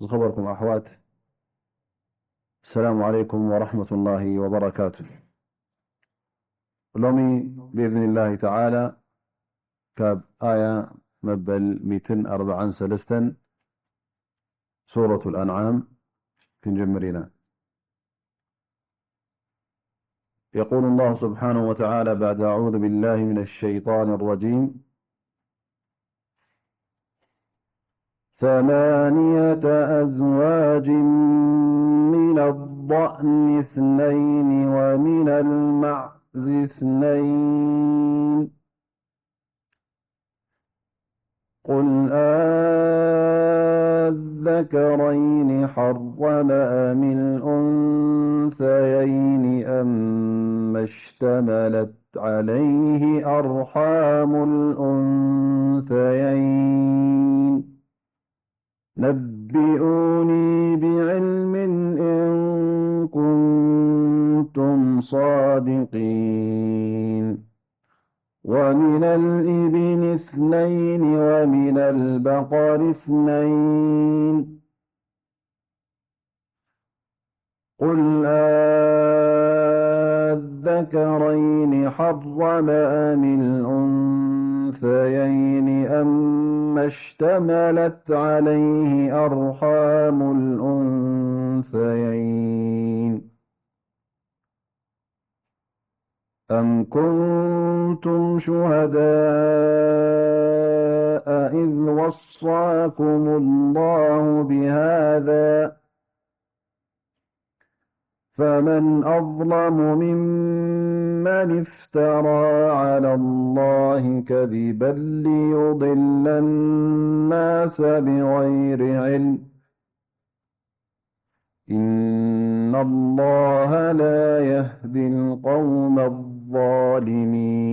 ዝኸበርኩም ኣሕዋት፣ ሰላሙ ዓለይኩም ወረሕመቱላሂ ወበረካቱ። ሎሚ ብኢዝኒላሂ ተዓላ ካብ ኣያ መበል ሚእትን ኣርብዓን ሰለስተን ሱረቱል ኣንዓም ክንጅምር ኢና። يقول الله سبحانه وتعالى بعد أعوذ بالله من الشيطان الرجيم: ثمانية أزواج من الضأن اثنين ومن المعز اثنين، قل أذكرين حرم أم الأنثيين أما اشتملت عليه أرحام الأنثيين، نبئوني بعلم إن كنتم صادقين. ومن الإبل اثنين ومن البقر اثنين، قل أذكرين حرم أم الأنثيين أما اشتملت عليه أرحام الأنثيين، أم كنتم شهداء إذ وصاكم الله بهذا، فمن أظلم ممن افترى على الله كذبا ليضل الناس بغير علم، إن الله لا يهدي القوم الظالمين.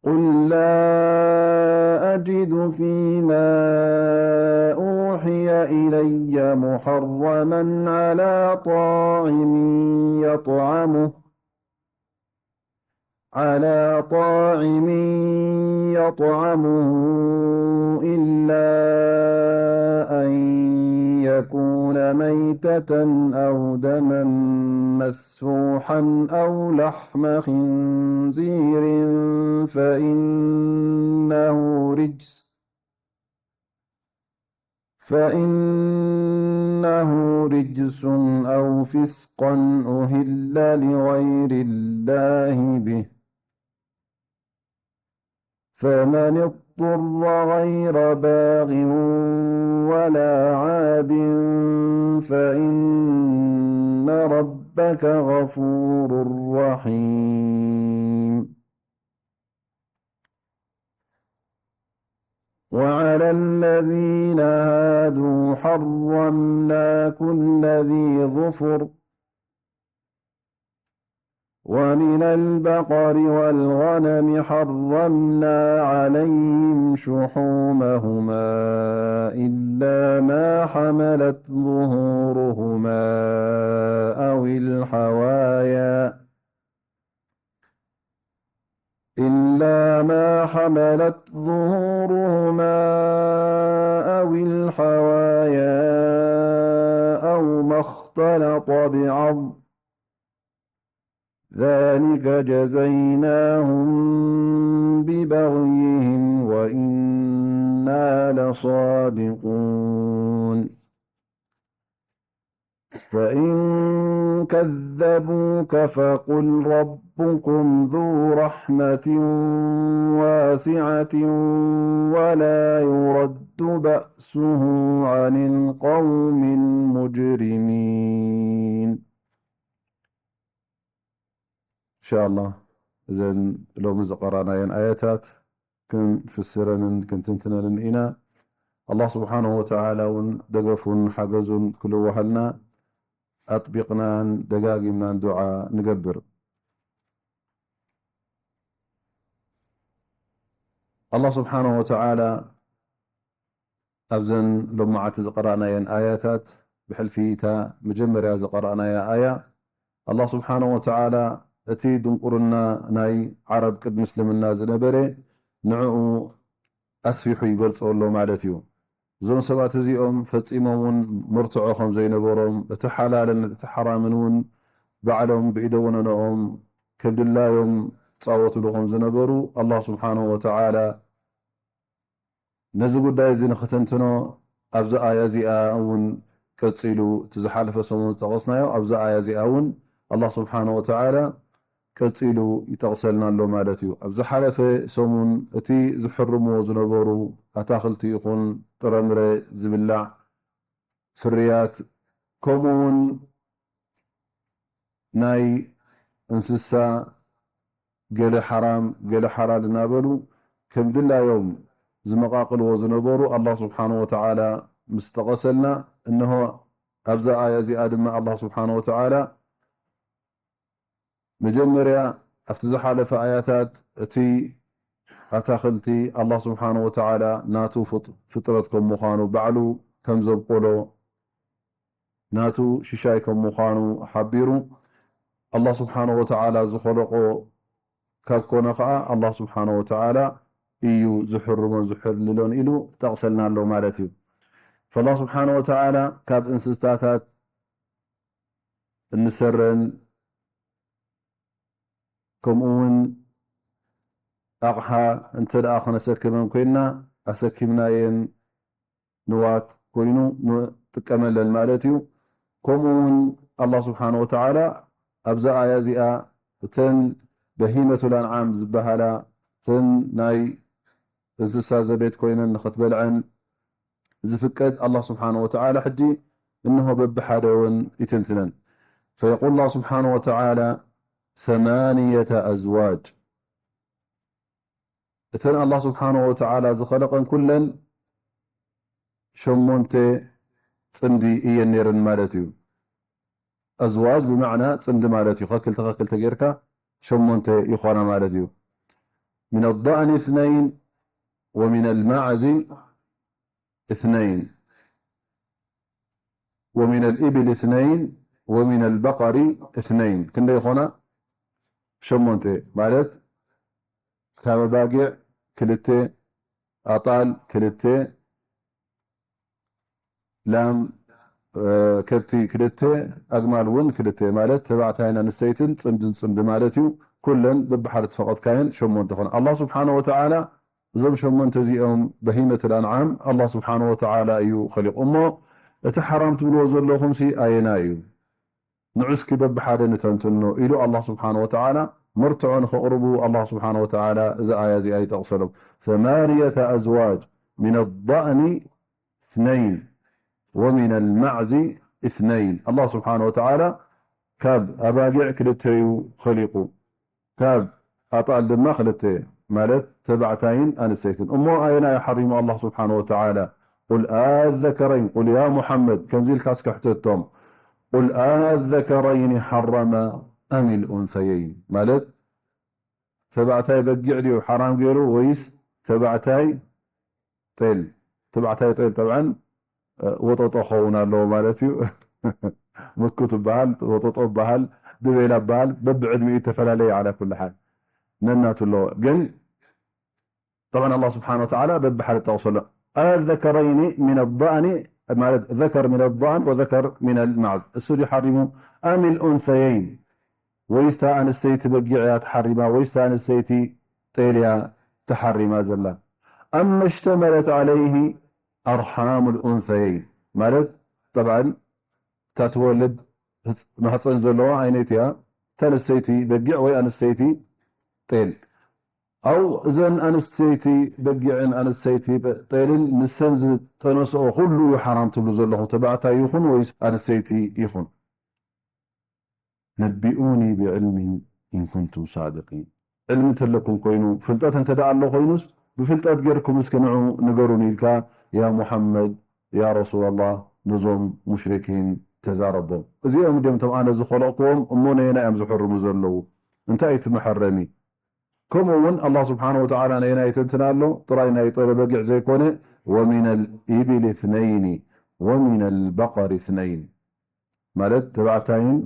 قل لا أجد فيما أوحي إلي محرما على طاعم يطعمه على طاعم يطعمه إلا أن يكون ميتة أو دما مسفوحا أو لحم خنزير فإنه رجس، فإنه رجس أو فسقا أهل لغير الله به، فمن اضطر غير باغ ولا عاد فإن ربك غفور رحيم. وعلى الذين هادوا حرمنا كل ذي ظفر، ومن البقر والغنم حرمنا عليهم شحومهما إلا ما حملت ظهورهما أو الحوايا إلا ما حملت ظهورهما أو الحوايا أو ما اختلط بعظم، ذلك جزيناهم ببغيهم وإنا لصادقون. فإن كذبوك فقل ربكم ذو رحمة واسعة ولا يرد بأسه عن القوم المجرمين. إن شاء الله، እዘን ሎሚ ዝቐራናየን ኣያታት ክንፍስረንን ክንትንትነንን ኢና። ኣላህ ስብሓንሁ ወተዓላ እውን ደገፉን ሓገዙን ክልወሃልና ኣጥቢቕናን ደጋጊምናን ዱዓ ንገብር። ኣላህ ስብሓንሁ ወተዓላ ኣብዘን ሎማዓቲ ዝቐራእናየን ኣያታት፣ ብሕልፊ እታ መጀመርያ ዝቐራእናያ ኣያ፣ ኣላህ ስብሓንሁ ወተዓላ እቲ ድንቁርና ናይ ዓረብ ቅድሚ እስልምና ዝነበረ ንዕኡ ኣስፊሑ ይገልጾ ኣሎ ማለት እዩ። እዞም ሰባት እዚኦም ፈጺሞም እውን መርትዖ ከም ዘይነበሮም፣ እቲ ሓላልን እቲ ሓራምን እውን ባዕሎም ብኢደ ወነነኦም ከም ድላዮም ይጻወትሉ ከም ዝነበሩ ኣላህ ስብሓንሁ ወተዓላ ነዚ ጉዳይ እዚ ንኽትንትኖ ኣብዛ ኣያ እዚኣ እውን ቀጺሉ፣ እቲ ዝሓለፈ ሰሙን ዝጠቐስናዮ፣ ኣብዛ ኣያ እዚኣ እውን ኣላህ ስብሓንሁ ወተዓላ ቀጺሉ ይጠቕሰልና ኣሎ ማለት እዩ። ኣብ ዝሓለፈ ሰሙን እቲ ዝሕርምዎ ዝነበሩ ኣታኽልቲ ይኹን ጥረምረ ዝብላዕ ፍርያት፣ ከምኡ እውን ናይ እንስሳ ገለ ሓራም ገለ ሓላል እናበሉ ከም ድላዮም ዝመቓቕልዎ ዝነበሩ ኣላህ ስብሓንሁ ወተዓላ ምስ ጠቐሰልና፣ እንሆ ኣብዛ ኣያ እዚኣ ድማ ኣላህ ስብሓንሁ ወተዓላ መጀመርያ ኣብቲ ዝሓለፈ ኣያታት እቲ ኣታኽልቲ ኣላህ ስብሓንሁ ወተዓላ ናቱ ፍጥ-፣ ፍጥረት ከም ምዃኑ፣ ባዕሉ ከም ዘብቆሎ፣ ናቱ ሽሻይ ከም ምዃኑ ሓቢሩ፣ ኣላህ ስብሓንሁ ወተዓላ ዝኸለቆ ካብ ኮነ ኸዓ ኣላህ ስብሓንሁ ወተዓላ እዩ ዝሕርሞን ዝሕልሎን ኢሉ ጠቕሰልና ኣሎ ማለት እዩ። ፈላህ ስብሓንሁ ወተዓላ ካብ እንስሳታት እንሰረን ከምኡ እውን ኣቕሓ እንተ ደኣ ኸነሰክመን ኮይንና ኣሰኪምናየን ንዋት ኮይኑ ንጥቀመለን ማለት እዩ። ከምኡ እውን ኣላህ ስብሓንሁ ወተዓላ ኣብዛ ኣያ እዚኣ እተን በሂመቱል ኣንዓም ዝበሃላ እተን ናይ እንስሳ ዘቤት ኮይነን ንኽትበልዐን ዝፍቀድ ኣላህ ስብሓንሁ ወተዓላ ሕጂ እንሆ በብሓደ እውን ይትንትነን። ፈየቁል ኣላህ ስብሓንሁ ወተዓላ ثمانية أزواج እተን ኣላህ ስብሓንሁ ወተዓላ ዝኸለቐን ኩለን ሸሞንተ ጽምዲ እየን ነይረን ማለት እዩ። ኣዝዋጅ ብማዕና ጽምዲ ማለት እዩ። ከክልተ ከክልተ ጌርካ ሸሞንተ ይኾና ማለት እዩ። من الضأن اثنين ومن المعز اثنين ومن الإبل اثنين ومن البقر اثنين ክንደይ ይኾና? ሸሞንተ ማለት ካብ ኣባጊዕ ክልተ፣ ኣጣል ክልተ፣ ላም፣ እ፣ ከብቲ ክልተ፣ ኣግማል እውን ክልተ፣ ማለት ተባዕታይን ኣንስተይትን ጽምድን ጽምዲ ማለት እዩ። ኩለን በብሓደ ተፈቐድካየን ሸሞንተ ኾና። ኣላህ ስብሓነ ወተዓላ እዞም ሸሞንተ እዚኦም በሂመት ኣልኣንዓም ኣላህ ስብሓነ ወተዓላ እዩ ኸሊቑ። እሞ እቲ ሓራም ትብልዎ ዘለኹምሲ ኣየናይ እዩ? ንዑ እስኪ በብሓደ ንተንትኖ ኢሉ ኣላህ ስብሓነ ወተዓላ መርትዖ ንኸቕርቡ ኣላህ ስብሓነ ወተዓላ እዛ ኣያ እዚኣ ይጠቕሰሎም። ثمانية أزواج من الضأن اثنين ومن المعز اثنين። ኣላህ ስብሓነ ወተዓላ ካብ ኣባጊዕ ክልተ እዩ ኸሊቑ። ካብ ኣጣል ድማ ክልተ፣ ማለት ተባዕታይን ኣንስተይትን። እሞ ኣየናይ ሓሪሙ ኣላህ ስብሓነ ወተዓላ? ቁል ኣዘከረይን፣ ቁል ያ ሙሓመድ፣ ከምዚ ኢልካ እስከ ሕተቶም። ቁል ኣዘከረይን ሓረመ ኣም ልኡንሰየይን፣ ማለት ተባዕታይ በጊዕ ድዩ ሓራም ገይሩ ወይስ ተባዕታይ ጤል? ተባዕታይ ጤል ጠብዓን ወጠጦ ክኸውን ኣለዎ ማለት እዩ። ምኩ ትበሃል፣ ወጠጦ በሃል፣ ድቤላ በሃል፣ በብዕድሚኡ ዝተፈላለየ። ዓላ ኩሉ ሓል ነናቱ ኣለዎ። ግን ጠብዓን ኣላህ ስብሓነ ወተዓላ በብሓደ ጠቕሶ ኣሎ። ኣዘከረይኒ ሚን ኣዳእኒ ማለት ዘከር ሚን ኣዳእን ወዘከር ሚን ኣልማዕዝ እሱ ድዩ ሓሪሙ? ኣም ልኡንሰየይን ወይስ እታ ኣንስተይቲ በጊዕ እያ ተሓሪማ ወይስ እታ ኣንስተይቲ ጤል እያ ተሓሪማ ዘላ? ኣመ ሽተመለት ዓለይሂ ኣርሓሙ ልኡንሰየይን ማለት ጠብዓን እታ ትወልድ ህፅ-፣ ማህፀን ዘለዋ ኣይነይቲ እያ? እታ ኣንስተይቲ በጊዕ ወይ ኣንስተይቲ ጤል? ኣው እዘን ኣንስተይቲ በጊዕን ኣንስተይቲ ጤልን ንሰን ዝጠነስኦ ኩሉ እዩ ሓራም ትብሉ ዘለኹም፣ ተባዕታይ ይኹን ወይስ ኣንስተይቲ ይኹን? ነቢኡኒ ብዕልሚን ኢን ኩንቱም ሳድቂን። ዕልሚ እንተለኩም ኮይኑ፣ ፍልጠት እንተ ደኣ ኣሎ ኮይኑስ፣ ብፍልጠት ጌርኩም እስኪ ንዑ ንገሩኒ ኢልካ፣ ያ ሙሓመድ፣ ያ ረሱላላህ፣ ነዞም ሙሽሪኪን ተዛረቦም። እዚኦም ድዮም እቶም ኣነ ዝኸለቕክዎም፣ እሞ ነየናይ እዮም ዝሕርሙ ዘለዉ? እንታይ እዩ እቲ መሐረሚ? ከምኡ እውን ኣላህ ስብሓነ ወተዓላ ነየናይ ይትንትን ኣሎ? ጥራይ ናይ ጤለ በጊዕ ዘይኮነ፣ ወሚነል ኢብሊ እትነይኒ ወሚነል በቀሪ እትነይን፣ ማለት ተባዕታይን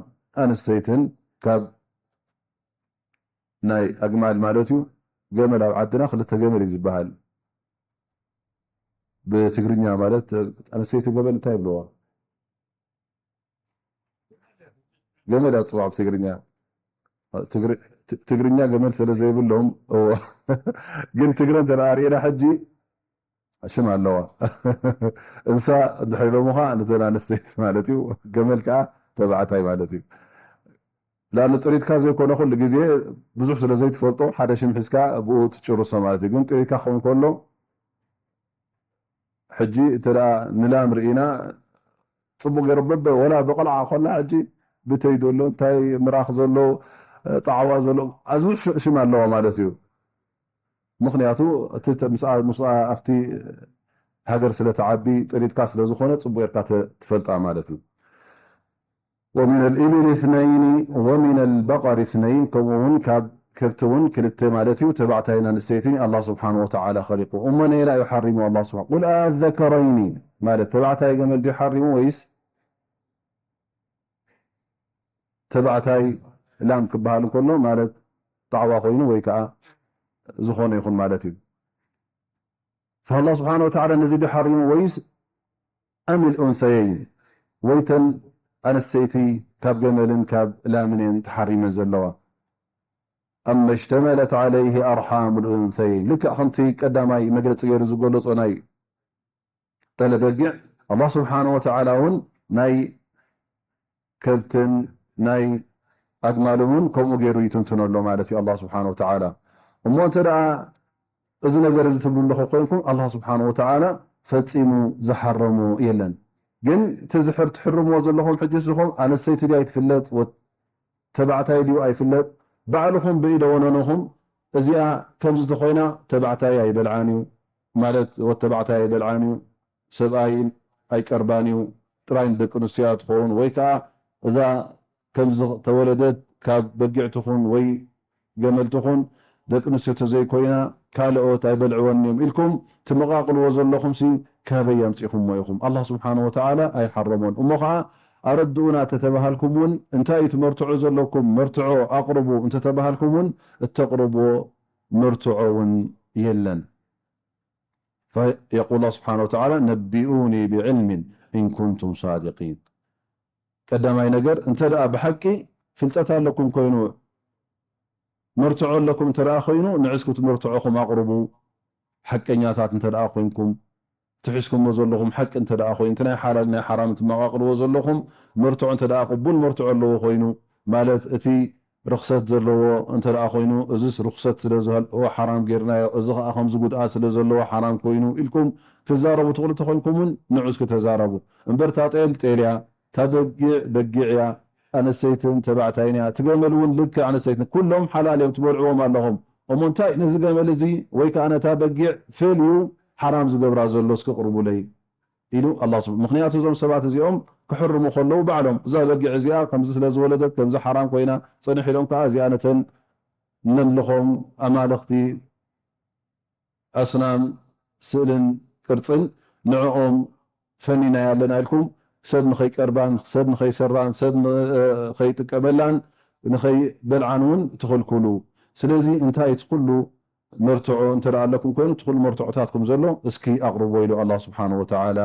ኣንስተይትን ካብ ናይ ኣግማል ማለት እዩ፣ ገመል ኣብ ዓድና ክልተ ገመል እዩ ዝበሃል። ብትግርኛ ማለት ኣንስተይቲ ገመል እንታይ ይብለዋ? ገመል እያ ትፅዋዕ ብትግርኛ። ትግርኛ ገመል ስለ ዘይብሎም፣ እዎ። ግን ትግረ እንተ ደኣ ርኢና ሕጂ ሽም ኣለዋ። እንሳ እንድሕር ኢሎምኻ ነተን ኣንስተይቲ ማለት እዩ። ገመል ከኣ ተባዕታይ ማለት እዩ። ላኣነ ጥሪትካ ዘይኮነ ኩሉ ግዜ ብዙሕ ስለ ዘይትፈልጦ ሓደ ሽም ሒዝካ ብኡ ትጭርሶ ማለት እዩ። ግን ጥሪትካ ክኸውን ከሎ ሕጂ እንተ ደኣ ንላም ርኢና ጽቡቕ ገይሩ በበ ወላ ብቆልዓ ኮላ ሕጂ ብተይ ዘሎ እንታይ ምራኽ ዘሎ ጣዕዋ ዘሎ ኣዝዩ ሽም ኣለዋ ማለት እዩ። ምኽንያቱ እቲ ምስኣ ምስኣ ኣብቲ ሃገር ስለ ትዓቢ ጥሪትካ ስለ ዝኾነ ጽቡቕ ጌርካ ትፈልጣ ማለት እዩ። ومن الإبل اثنين ومن البقر اثنين ከምኡ እውን ካብ ከብቲ እውን ክልተ ማለት እዩ። ተባዕታይን ኣንስተይትን ኣላህ ስብሓን ወተዓላ ኸሊቁ። እሞ ነየላ እዩ ሓሪሙ ኣላህ ስብሓን? ቁል ኣዘከረይኒ ማለት ተባዕታይ ገመል ድዩ ሓሪሙ ወይስ ተባዕታይ ላም ክበሃል እንከሎ ማለት ጣዕዋ ኮይኑ ወይ ከዓ ዝኾነ ይኹን ማለት እዩ። ፈኣላህ ስብሓን ወተዓላ ነዚ ድዩ ሓሪሙ ወይስ ኣም ልኡንሰየይን ወይተን ኣንስተይቲ ካብ ገመልን ካብ ላምን እየን ተሓሪመን ዘለዋ። ኣመ ሽተመለት ዓለይህ ኣርሓሙ ልኡንሰየይን ልክዕ ከምቲ ቀዳማይ መግለፂ ገይሩ ዝገለፆ ናይ ጠለ በጊዕ ኣላህ ስብሓን ወተዓላ እውን ናይ ከብትን ናይ ኣግማል እውን ከምኡ ገይሩ ይትንትኖ ኣሎ ማለት እዩ ኣላህ ስብሓን ወተዓላ። እሞ እንተ ደኣ እዚ ነገር እዚ ትብሉ ኣለኹ ኮይንኩም ኣላህ ስብሓን ወተዓላ ፈጺሙ ዝሓረሞ የለን። ግን እቲ ዝሕር ትሕርምዎ ዘለኹም ሕጂ እስኹም ኣነስተይቲ ድያ ኣይትፍለጥ ተባዕታይ ድዩ ኣይፍለጥ፣ ባዕልኹም ብኢደ ወነንኹም እዚኣ ከምዚ ተኾይና ተባዕታይ ኣይበልዓን እዩ ማለት ወተባዕታይ ኣይበልዓን እዩ፣ ሰብኣይ ኣይቀርባን እዩ፣ ጥራይ ንደቂ ኣንስትዮ ትኸውን ወይ ከዓ እዛ ከምዚ ተወለደት ካብ በጊዕ ትኹን ወይ ገመል ትኹን ደቂ ኣንስትዮ ተዘይኮይና ካልኦት ኣይበልዕወን እዮም ኢልኩም ትመቓቕልዎ ዘለኹምሲ ካበይ ኣምፂኹምዎ ኢኹም? ኣላህ ስብሓነ ወተዓላ ኣይሓረሞን። እሞ ኸዓ ኣረድኡና እንተተባሃልኩም እውን እንታይ እዩ እቲ መርትዖ ዘለኩም? መርትዖ ኣቕርቡ እንተተባሃልኩም እውን እተቕርብዎ መርትዖ እውን የለን። فيقول الله سبحانه وتعالى نبئوني بعلم إن كنتم صادقين ቀዳማይ ነገር እንተ ደኣ ብሓቂ ፍልጠት ኣለኩም ኮይኑ መርትዖ ኣለኩም እንተ ደኣ ኮይኑ ንዕስኩ እቲ መርትዖኹም ኣቕርቡ። ሓቀኛታት እንተ ደኣ ኮይንኩም ትሒዝኩሞ ዘለኹም ሓቂ እንተ ደኣ ኮይኑ እቲ ናይ ሓላል ናይ ሓራም ትመቓቕርዎ ዘለኹም መርትዖ እንተ ደኣ ቅቡል መርትዖ ኣለዎ ኮይኑ ማለት እቲ ርኽሰት ዘለዎ እንተ ደኣ ኮይኑ እዚስ ርኽሰት ስለ ዝሃልዎ ሓራም ጌርናዮ እዚ ኸዓ ከምዚ ጉድኣት ስለ ዘለዎ ሓራም ኮይኑ ኢልኩም ትዛረቡ ትኽእሉ ተኾይንኩም እውን ንዑ እስኪ ተዛረቡ። እምበር እታ ጤል ጤል እያ፣ እታ በጊዕ በጊዕ እያ፣ ኣነስተይትን ተባዕታይን እያ፣ እቲ ገመል እውን ልክዕ ኣነስተይትን ኩሎም ሓላል እዮም ትበልዕዎም ኣለኹም። እሞ እንታይ ነዚ ገመል እዚ ወይ ከዓ ነታ በጊዕ ፈልዩ ሓራም ዝገብራ ዘሎ እስኪ ቅርቡለይ ኢሉ ኣላህ ስብ ምኽንያቱ እዞም ሰባት እዚኦም ክሕርሙ ከለዉ ባዕሎም እዛ በጊዕ እዚኣ ከምዚ ስለ ዝወለደት ከምዚ ሓራም ኮይና ፅንሕ ኢሎም ከዓ እዚኣ ነተን ነምልኾም ኣማልኽቲ ኣስናም ስእልን ቅርፅን ንዕኦም ፈኒናያ ኣለና ኢልኩም ሰብ ንኸይቀርባን ሰብ ንኸይሰራን ሰብ ንኸይጥቀመላን ንኸይበልዓን እውን ትኽልክሉ። ስለዚ እንታይ እቲ ኩሉ መርትዖ እንተ ኣለኩም ኮይኑ እቲ ኩሉ መርትዖታትኩም ዘሎ እስኪ ኣቕርቦ ኢሉ ኣላህ ስብሓን ወተዓላ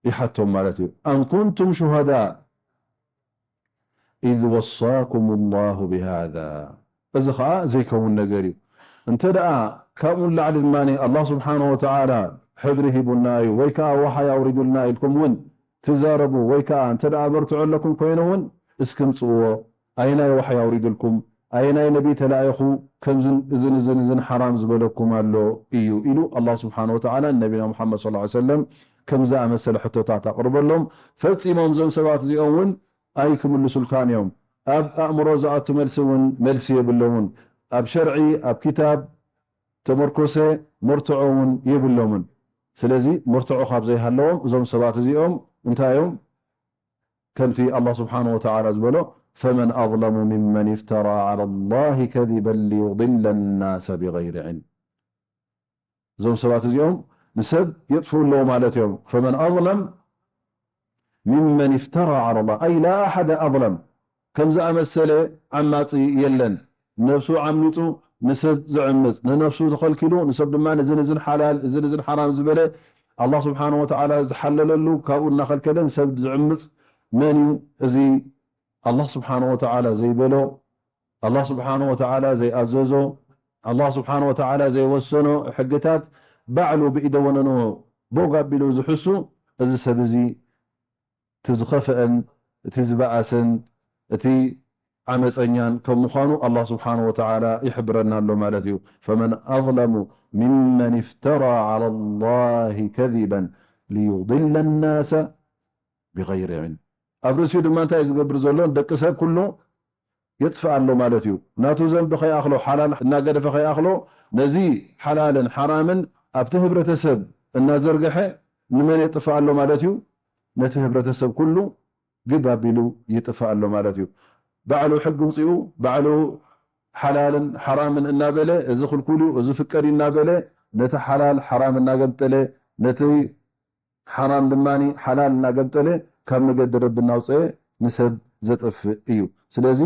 ይሓቶም ማለት እዩ። ኣም ኩንቱም ሹሃዳ ኢዝ ወሳኩም ላሁ ብሃዛ። እዚ ኸዓ ዘይከውን ነገር እዩ። እንተ ደኣ ካብኡ ንላዕሊ ድማ ኣላህ ስብሓን ወተዓላ ሕብሪ ሂቡና እዩ ወይ ከዓ ዋሓይ ኣውሪዱልና ኢልኩም እውን ትዛረቡ ወይ ከዓ እንተ ደኣ መርትዖ ኣለኩም ኮይኑ እውን እስኪ ምፅእዎ። ኣየናይ ዋሕይ ኣውሪዱልኩም? ኣየናይ ነቢይ ተላኢኹ ከምዝን እዝን እዝን እዝን ሓራም ዝበለኩም ኣሎ እዩ ኢሉ ኣላህ ስብሓን ወተዓላ ንነቢና ሙሓመድ ሰለላሁ ዐለይሂ ወሰለም ከም ዝኣመሰለ ሕቶታት ኣቕርበሎም። ፈጺሞም እዞም ሰባት እዚኦም እውን ኣይክምልሱልካን እዮም። ኣብ ኣእምሮ ዝኣቱ መልሲ እውን መልሲ የብሎምን። ኣብ ሸርዒ፣ ኣብ ኪታብ ተመርኮሰ መርትዖ እውን የብሎምን። ስለዚ መርትዖ ካብ ዘይሃለዎም እዞም ሰባት እዚኦም እንታይ እዮም? ከምቲ ኣላህ ስብሓነሁ ወተዓላ ዝበሎ፣ ፈመን ኣዝለሙ ሚመን ኢፍተራ ዐላ ላሂ ከዚበን ሊዩድለ ናሰ ቢገይሪ ዒልም። እዞም ሰባት እዚኦም ንሰብ የጥፍኡ ኣለዉ ማለት እዮም። ፈመን ኣዝለም ሚመን ኢፍተራ ዐላ ላህ፣ ኣይ ላ ኣሐደ ኣዝለም፣ ከም ዝኣመሰለ ዓማጺ የለን። ነብሱ ዓሚጹ ንሰብ ዝዕምጽ፣ ንነፍሱ ተኸልኪሉ፣ ንሰብ ድማ እዝን እዝን ሓላል፣ እዝን እዝን ሓራም ዝበለ፣ ኣላህ ስብሓነሁ ወተዓላ ዝሓለለሉ ካብኡ እናኸልከለ ንሰብ ዝዕምጽ መን እዩ? እዚ ኣላህ ስብሓነሁ ወተዓላ ዘይበሎ፣ ኣላህ ስብሓነሁ ወተዓላ ዘይኣዘዞ፣ ኣላህ ስብሓነሁ ወተዓላ ዘይወሰኖ ሕግታት ባዕሉ ብኢደ ወነኑ ቦግ ኣቢሉ ዝሕሱ፣ እዚ ሰብ እዚ እቲ ዝኸፍአን እቲ ዝበኣሰን እቲ ዓመፀኛን ከም ምዃኑ ኣላህ ስብሓነሁ ወተዓላ ይሕብረና ኣሎ ማለት እዩ። ፈመን ኣዝለሙ ሚመን እፍተራ ዓላ ላሂ ከዚበን ሊዩድለ ናሰ ብገይሪ ዒልም። ኣብ ርእሲኡ ድማ እንታይ እዩ ዝገብር ዘሎ? ደቂ ሰብ ኩሉ የጥፍእ ኣሎ ማለት እዩ። ናቱ ዘንቢ ከይኣኽሎ፣ ሓላል እናገደፈ ከይኣኽሎ፣ ነዚ ሓላልን ሓራምን ኣብቲ ህብረተሰብ እናዘርግሐ ንመን የጥፍእ ኣሎ ማለት እዩ? ነቲ ህብረተሰብ ኩሉ ግብ ኣቢሉ ይጥፍእ ኣሎ ማለት እዩ። ባዕሉ ሕጊ ውፂኡ፣ ባዕሉ ሓላልን ሓራምን እናበለ፣ እዚ ክልኩል እዩ፣ እዚ ፍቀድ እዩ እናበለ፣ ነቲ ሓላል ሓራም እናገምጠለ፣ ነቲ ሓራም ድማ ሓላል እናገምጠለ ካብ መገዲ ረቢ እናውፀአ ንሰብ ዘጥፍእ እዩ። ስለዚ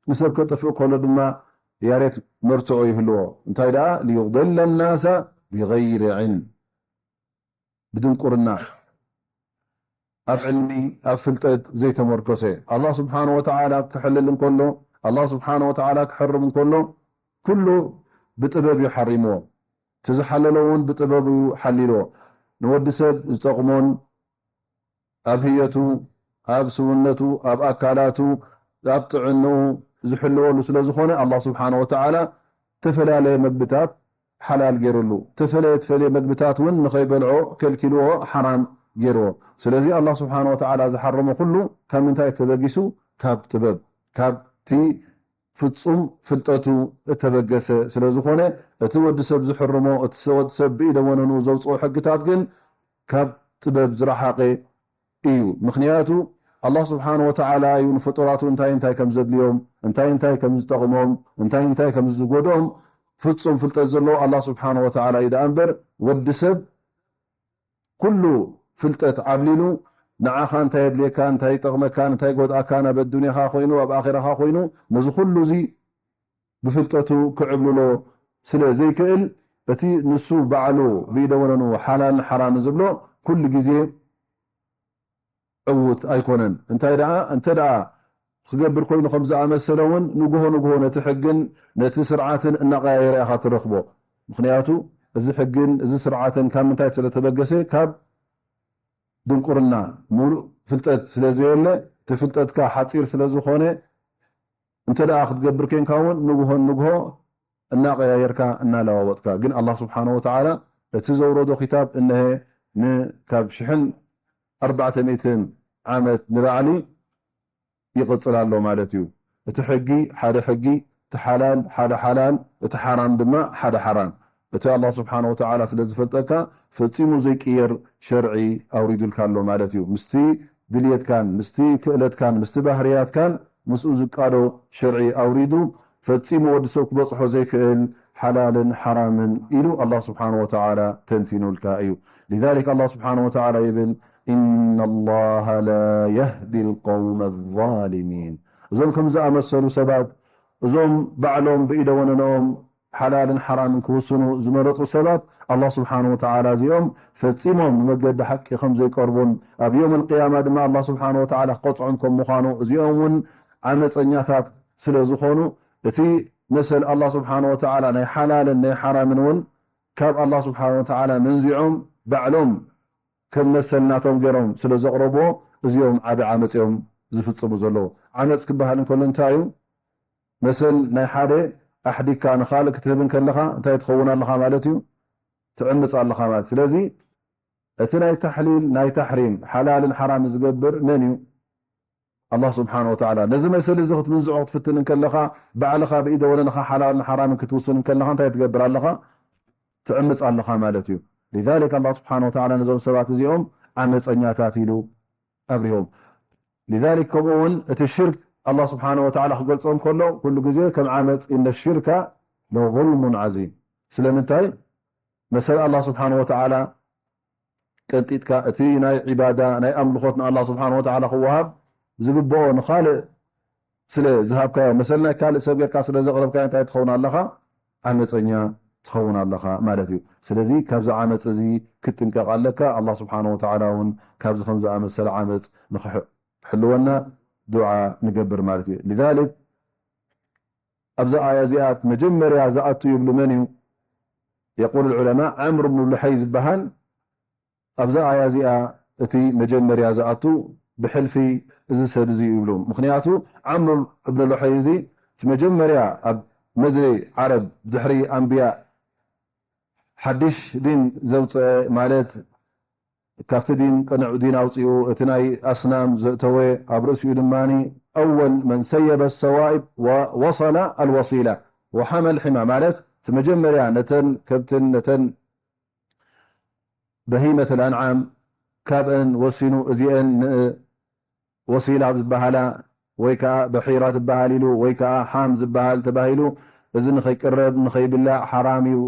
ንሰብ ከጥፍእ ከሎ ድማ ያሬት መርትዖ ይህልዎ። እንታይ ደኣ? ሊዩድለ ናሰ ብገይሪ ዒልም፣ ብድንቁርና፣ ኣብ ዕልሚ፣ ኣብ ፍልጠት ዘይተመርኮሰ። ኣላህ ስብሓነ ወተዓላ ክሕልል እንከሎ፣ ኣላህ ስብሓነ ወተዓላ ክሕርም እንከሎ፣ ኩሉ ብጥበብ እዩ ሓሪምዎ። እቲ ዝሓለሎ እውን ብጥበብ እዩ ሓሊልዎ። ንወዲ ሰብ ዝጠቕሞን ኣብ ህየቱ፣ ኣብ ስውነቱ፣ ኣብ ኣካላቱ፣ ኣብ ጥዕንኡ ዝሕልወሉ ስለ ዝኾነ፣ ኣላህ ስብሓነ ወተዓላ ዝተፈላለየ መግብታት ሓላል ገይሩሉ። ተፈለየ ተፈለየ መግብታት እውን ንኸይበልዖ ከልኪልዎ፣ ሓራም ገይርዎ። ስለዚ ኣላህ ስብሓነ ወተዓላ ዝሓረሞ ኩሉ ካብ ምንታይ ተበጊሱ? ካብ ጥበብ፣ ካብቲ ፍጹም ፍልጠቱ እተበገሰ ስለ ዝኾነ፣ እቲ ወዲ ሰብ ዝሕርሞ፣ እቲ ሰ-፣ ወዲ ሰብ ብኢደ ወነኑ ዘውጽኦ ሕግታት ግን ካብ ጥበብ ዝረሓቐ እዩ። ምኽንያቱ ኣላህ ስብሓነ ወተዓላ እዩ ንፍጡራቱ እንታይ እንታይ ከም ዘድልዮም፣ እንታይ እንታይ ከም ዝጠቕሞም፣ እንታይ እንታይ ከም ዝጎድኦም ፍጹም ፍልጠት ዘለዎ ኣላህ ስብሓነ ወተዓላ እዩ። ደኣ እምበር ወዲ ሰብ ኩሉ ፍልጠት ዓብሊሉ ንዓኻ እንታይ የድልየካ፣ እንታይ ይጠቕመካ፣ እንታይ ይጎድኣካ፣ ኣብ ኣዱንያኻ ኮይኑ፣ ኣብ ኣኼራኻ ኮይኑ፣ ነዚ ኩሉ እዚ ብፍልጠቱ ክዕብልሎ ስለ ዘይክእል፣ እቲ ንሱ ባዕሉ ብኢደ ወነኑ ሓላልን ሓራምን ዝብሎ ኩሉ ግዜ ዕዉት ኣይኮነን። እንታይ ደኣ፣ እንተ ደኣ ክገብር ኮይኑ ከም ዝኣመሰለ እውን ንግሆ ንግሆ ነቲ ሕግን ነቲ ስርዓትን እናቐያየረ ኢኻ ትረኽቦ። ምኽንያቱ እዚ ሕግን እዚ ስርዓትን ካብ ምንታይ ስለ ተበገሰ? ካብ ድንቁርና፣ ሙሉእ ፍልጠት ስለ ዘየለ፣ እቲ ፍልጠትካ ሓጺር ስለ ዝኾነ፣ እንተ ደኣ ክትገብር ኬንካ እውን ንግሆ ንግሆ እናቐያየርካ እናለዋወጥካ። ግን ኣላህ ስብሓነ ወተዓላ እቲ ዘውረዶ ኪታብ እነሀ ን-፣ ካብ ሽሕን ኣርባዕተ ሚእትን ዓመት ንላዕሊ ይቕጽል ኣሎ ማለት እዩ። እቲ ሕጊ ሓደ ሕጊ፣ እቲ ሓላል ሓደ ሓላል፣ እቲ ሓራም ድማ ሓደ ሓራም። እቲ ኣላህ ስብሓነ ወተዓላ ስለ ዝፈልጠካ ፈጺሙ ዘይቅየር ሸርዒ ኣውሪዱልካ ኣሎ ማለት እዩ። ምስቲ ድልየትካን፣ ምስቲ ክእለትካን፣ ምስቲ ባህርያትካን ምስኡ ዝቃዶ ሸርዒ ኣውሪዱ፣ ፈጺሙ ወዲ ሰብ ክበጽሖ ዘይክእል ሓላልን ሓራምን ኢሉ ኣላህ ስብሓነ ወተዓላ ተንቲኑልካ እዩ። ሊዛሊክ ኣላህ ስብሓነ ወተዓላ ይብል፣ "ኢነ ላሃ ላ የህዲ ልቀውመ ዛሊሚን።" እዞም ከም ዝኣመሰሉ ሰባት፣ እዞም ባዕሎም ብኢደ ወነነኦም ሓላልን ሓራምን ክውስኑ ዝመረጹ ሰባት፣ ኣላህ ስብሓነ ወተዓላ እዚኦም ፈጺሞም ንመገዲ ሓቂ ከም ዘይቀርቡን ኣብ የውም ኣልቅያማ ድማ ኣላህ ስብሓነ ወተዓላ ክቐጽዖም ከም ምዃኑ፣ እዚኦም እውን ዓመፀኛታት ስለ ዝኾኑ፣ እቲ መሰል ኣላህ ስብሓነ ወተዓላ ናይ ሓላልን ናይ ሓራምን እውን ካብ ኣላህ ስብሓነ ወተዓላ መንዚዖም ባዕሎም ከም መሰል ናቶም ገይሮም ስለ ዘቕረብዎ፣ እዚኦም ዓቢ ዓመፅ እዮም ዝፍጽሙ ዘለዉ። ዓመፅ ክበሃል እንከሎ እንታይ እዩ? መሰል ናይ ሓደ ኣሕዲግካ ንኻልእ ክትህብ እንከለኻ እንታይ ትኸውን ኣለኻ ማለት እዩ? ትዕምፅ ኣለኻ ማለት። ስለዚ እቲ ናይ ታሕሊል፣ ናይ ታሕሪም፣ ሓላልን ሓራምን ዝገብር መን እዩ? ኣላህ ስብሓነ ወተዓላ። ነዚ መሰል እዚ ክትምንዝዖ ክትፍትን እንከለኻ፣ ባዕልኻ ብኢደ ወነንኻ ሓላልን ሓራምን ክትውስን እንከለኻ እንታይ ትገብር ኣለኻ? ትዕምፅ ኣለኻ ማለት እዩ። ሊዛሊክ ኣላህ ስብሓነ ወተዓላ ነዞም ሰባት እዚኦም ዓመፀኛታት ኢሉ ኣብሪሆም። ሊዛሊክ ከምኡ እውን እቲ ሽርክ ኣላህ ስብሓነ ወተዓላ ክገልጾ እንከሎ ኩሉ ግዜ ከም ዓመፅ፣ ኢነ ሽርከ ለዙልሙን ዓዚም። ስለምንታይ? መሰል ኣላህ ስብሓነ ወተዓላ ቀንጢጥካ፣ እቲ ናይ ዒባዳ፣ ናይ ኣምልኾት ንኣላህ ስብሓነ ወተዓላ ክወሃብ ዝግብኦ ንኻልእ ስለ ዝሃብካዮ፣ መሰል ናይ ካልእ ሰብ ጌርካ ስለ ዘቕረብካዮ እንታይ ትኸውን ኣለኻ? ዓመፀኛ ትኸውን ኣለኻ ማለት እዩ። ስለዚ ካብዚ ዓመፅ እዚ ክትጥንቀቕ ኣለካ። ኣላህ ስብሓነ ወተዓላ እውን ካብዚ ከም ዝኣመሰለ ዓመፅ ንኽሕልወና ዱዓ ንገብር ማለት እዩ። ሊዛሊክ ኣብዛ ኣያ እዚኣ መጀመርያ ዝኣቱ ይብሉ መን እዩ? የቁል ዑለማ ዓምር ብኑ ሉሐይ ዝበሃል ኣብዛ ኣያ እዚኣ እቲ መጀመርያ ዝኣቱ ብሕልፊ እዚ ሰብ እዚ ይብሉ። ምኽንያቱ ዓምር እብን ሉሐይ እዚ እቲ መጀመርያ ኣብ ምድሪ ዓረብ ድሕሪ ኣንብያ ሓድሽ ዲን ዘውፅአ ማለት ካብቲ ዲን ቅኑዕ ዲን ኣውፂኡ እቲ ናይ ኣስናም ዘእተወ ኣብ ርእሲኡ ድማ ኣወል መን ሰየበ ሰዋኢብ ወወሰላ ኣልወሲላ ወሓመል ሒማ ማለት እቲ መጀመርያ ነተን ከብትን ነተን በሂመት ኣልኣንዓም ካብአን ወሲኑ እዚአን ንወሲላ ዝበሃላ ወይ ከዓ በሒራ ትበሃል ኢሉ ወይ ከዓ ሓም ዝበሃል ተባሂሉ እዚ ንኸይቅረብ ንኸይብላዕ ሓራም እዩ።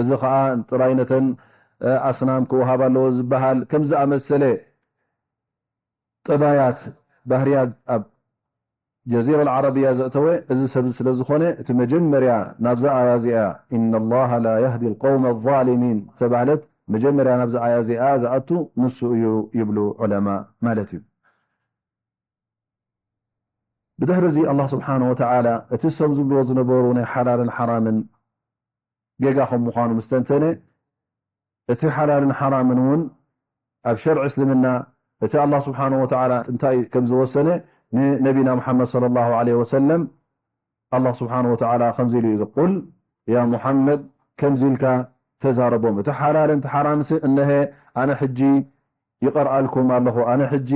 እዚ ከዓ ጥራይ ነተን ኣስናም ክወሃብ ኣለዎ ዝበሃል ከም ዝኣመሰለ ጠባያት ባህርያት ኣብ ጀዚራ ዓረብያ ዘእተወ እዚ ሰብ ስለ ዝኾነ እቲ መጀመርያ ናብዛ ኣያ እዚኣ إن الله لا يهدي القوم الظالمين ዝተባህለት መጀመርያ ናብዛ ኣያ እዚኣ ዝኣቱ ንሱ እዩ ይብሉ ዑለማ ማለት እዩ። ብድሕሪ እዚ ኣላህ ስብሓነ ወተዓላ እቲ እሶም ዝብልዎ ዝነበሩ ናይ ሓላልን ሓራምን ጌጋ ከም ምዃኑ ምስ ተንተነ እቲ ሓላልን ሓራምን እውን ኣብ ሸርዒ እስልምና እቲ ኣላህ ስብሓነ ወተዓላ እንታይ ከም ዝወሰነ ንነቢና ሙሓመድ ሰለላሁ ዐለይሂ ወሰለም ኣላህ ስብሓነ ወተዓላ ከምዚ ኢሉ እዩ ቁል ያ ሙሓመድ ከምዚ ኢልካ ተዛረቦም እቲ ሓላልን እቲ ሓራምሲ እነሀ ኣነ ሕጂ ይቐርኣልኩም ኣለኹ ኣነ ሕጂ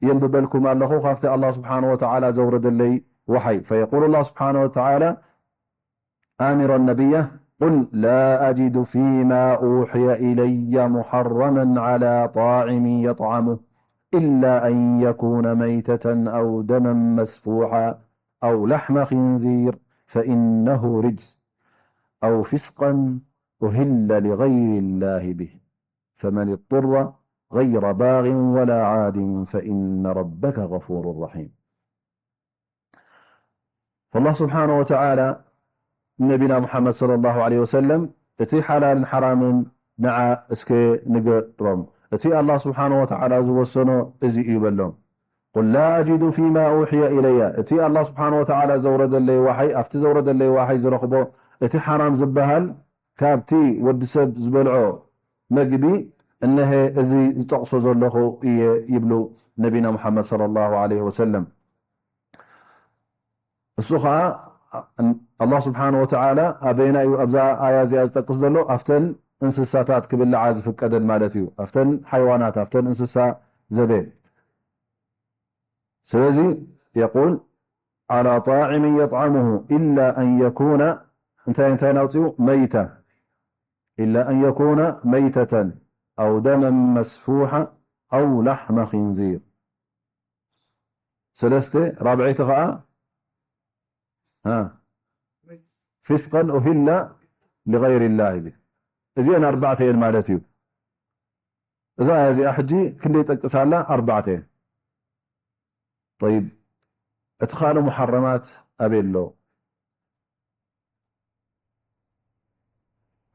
የንብበልኩም ኣለኹ ካብቲ ኣላህ ስብሓነ ወተዓላ ዘውረደለይ ወሓይ ፈየቁል ኣላህ ስብሓነ ወተዓላ آمرا نبيه قل لا أجد فيما أوحي إلي محرما على طاعم يطعمه إلا أن يكون ميتة أو دما مسفوحا أو لحم خنزير فإنه رجس أو فسقا أهل لغير الله به فمن اضطر غير باغ ولا عاد فإن ربك غفور رحيم. ኣላህ ስብሓነ ወተዓላ ነቢና ሙሓመድ ሰለላሁ ዐለይሂ ወሰለም እቲ ሓላልን ሓራምን ንዓ እስከ ንገሮም፣ እቲ ኣላህ ስብሓነ ወተዓላ ዝወሰኖ እዚ እዩ በሎም። ቁል ላ ኣጅዱ ፊማ ኡሕየ ኢለያ፣ እቲ ኣላህ ስብሓነ ወተዓላ ዘውረደለይ ዋሓይ፣ ኣብቲ ዘውረደለይ ዋሓይ ዝረኽቦ እቲ ሓራም ዝበሃል ካብቲ ወዲ ሰብ ዝበልዖ መግቢ እነሀ እዚ ዝጠቕሶ ዘለኹ እየ ይብሉ ነቢና ሙሓመድ ሰለላሁ ዐለይሂ ወሰለም። እሱ ኸዓ ኣላህ ስብሓነ ወተዓላ ኣበይና እዩ ኣብዛ ኣያ እዚኣ ዝጠቅስ ዘሎ? ኣብተን እንስሳታት ክብልዓ ዝፍቀደን ማለት እዩ። ኣብተን ሓይዋናት፣ ኣብተን እንስሳ ዘቤት። ስለዚ የቁል ዓላ ጣዕምን የጥዓሙሁ ኢላ ኣን የኩነ እንታይ እንታይ ናውፅኡ መይታ ኢላ ኣን የኩነ መይተተን ኣው ደመን መስፉሓ ኣው ላሕመ ኺንዚር ሰለስተ ራብዐይቲ ኸዓ ፊስቀን ኡሂላ ሊገይሪ ላህ ይብል። እዚአን ኣርባዕተ እየን ማለት እዩ። እዛ ኣያ እዚኣ ሕጂ ክንደይ ጠቅስ ኣላ? ኣርባዕተ። ጠይብ፣ እቲ ካልእ ሙሓረማት ኣበይ ኣሎ?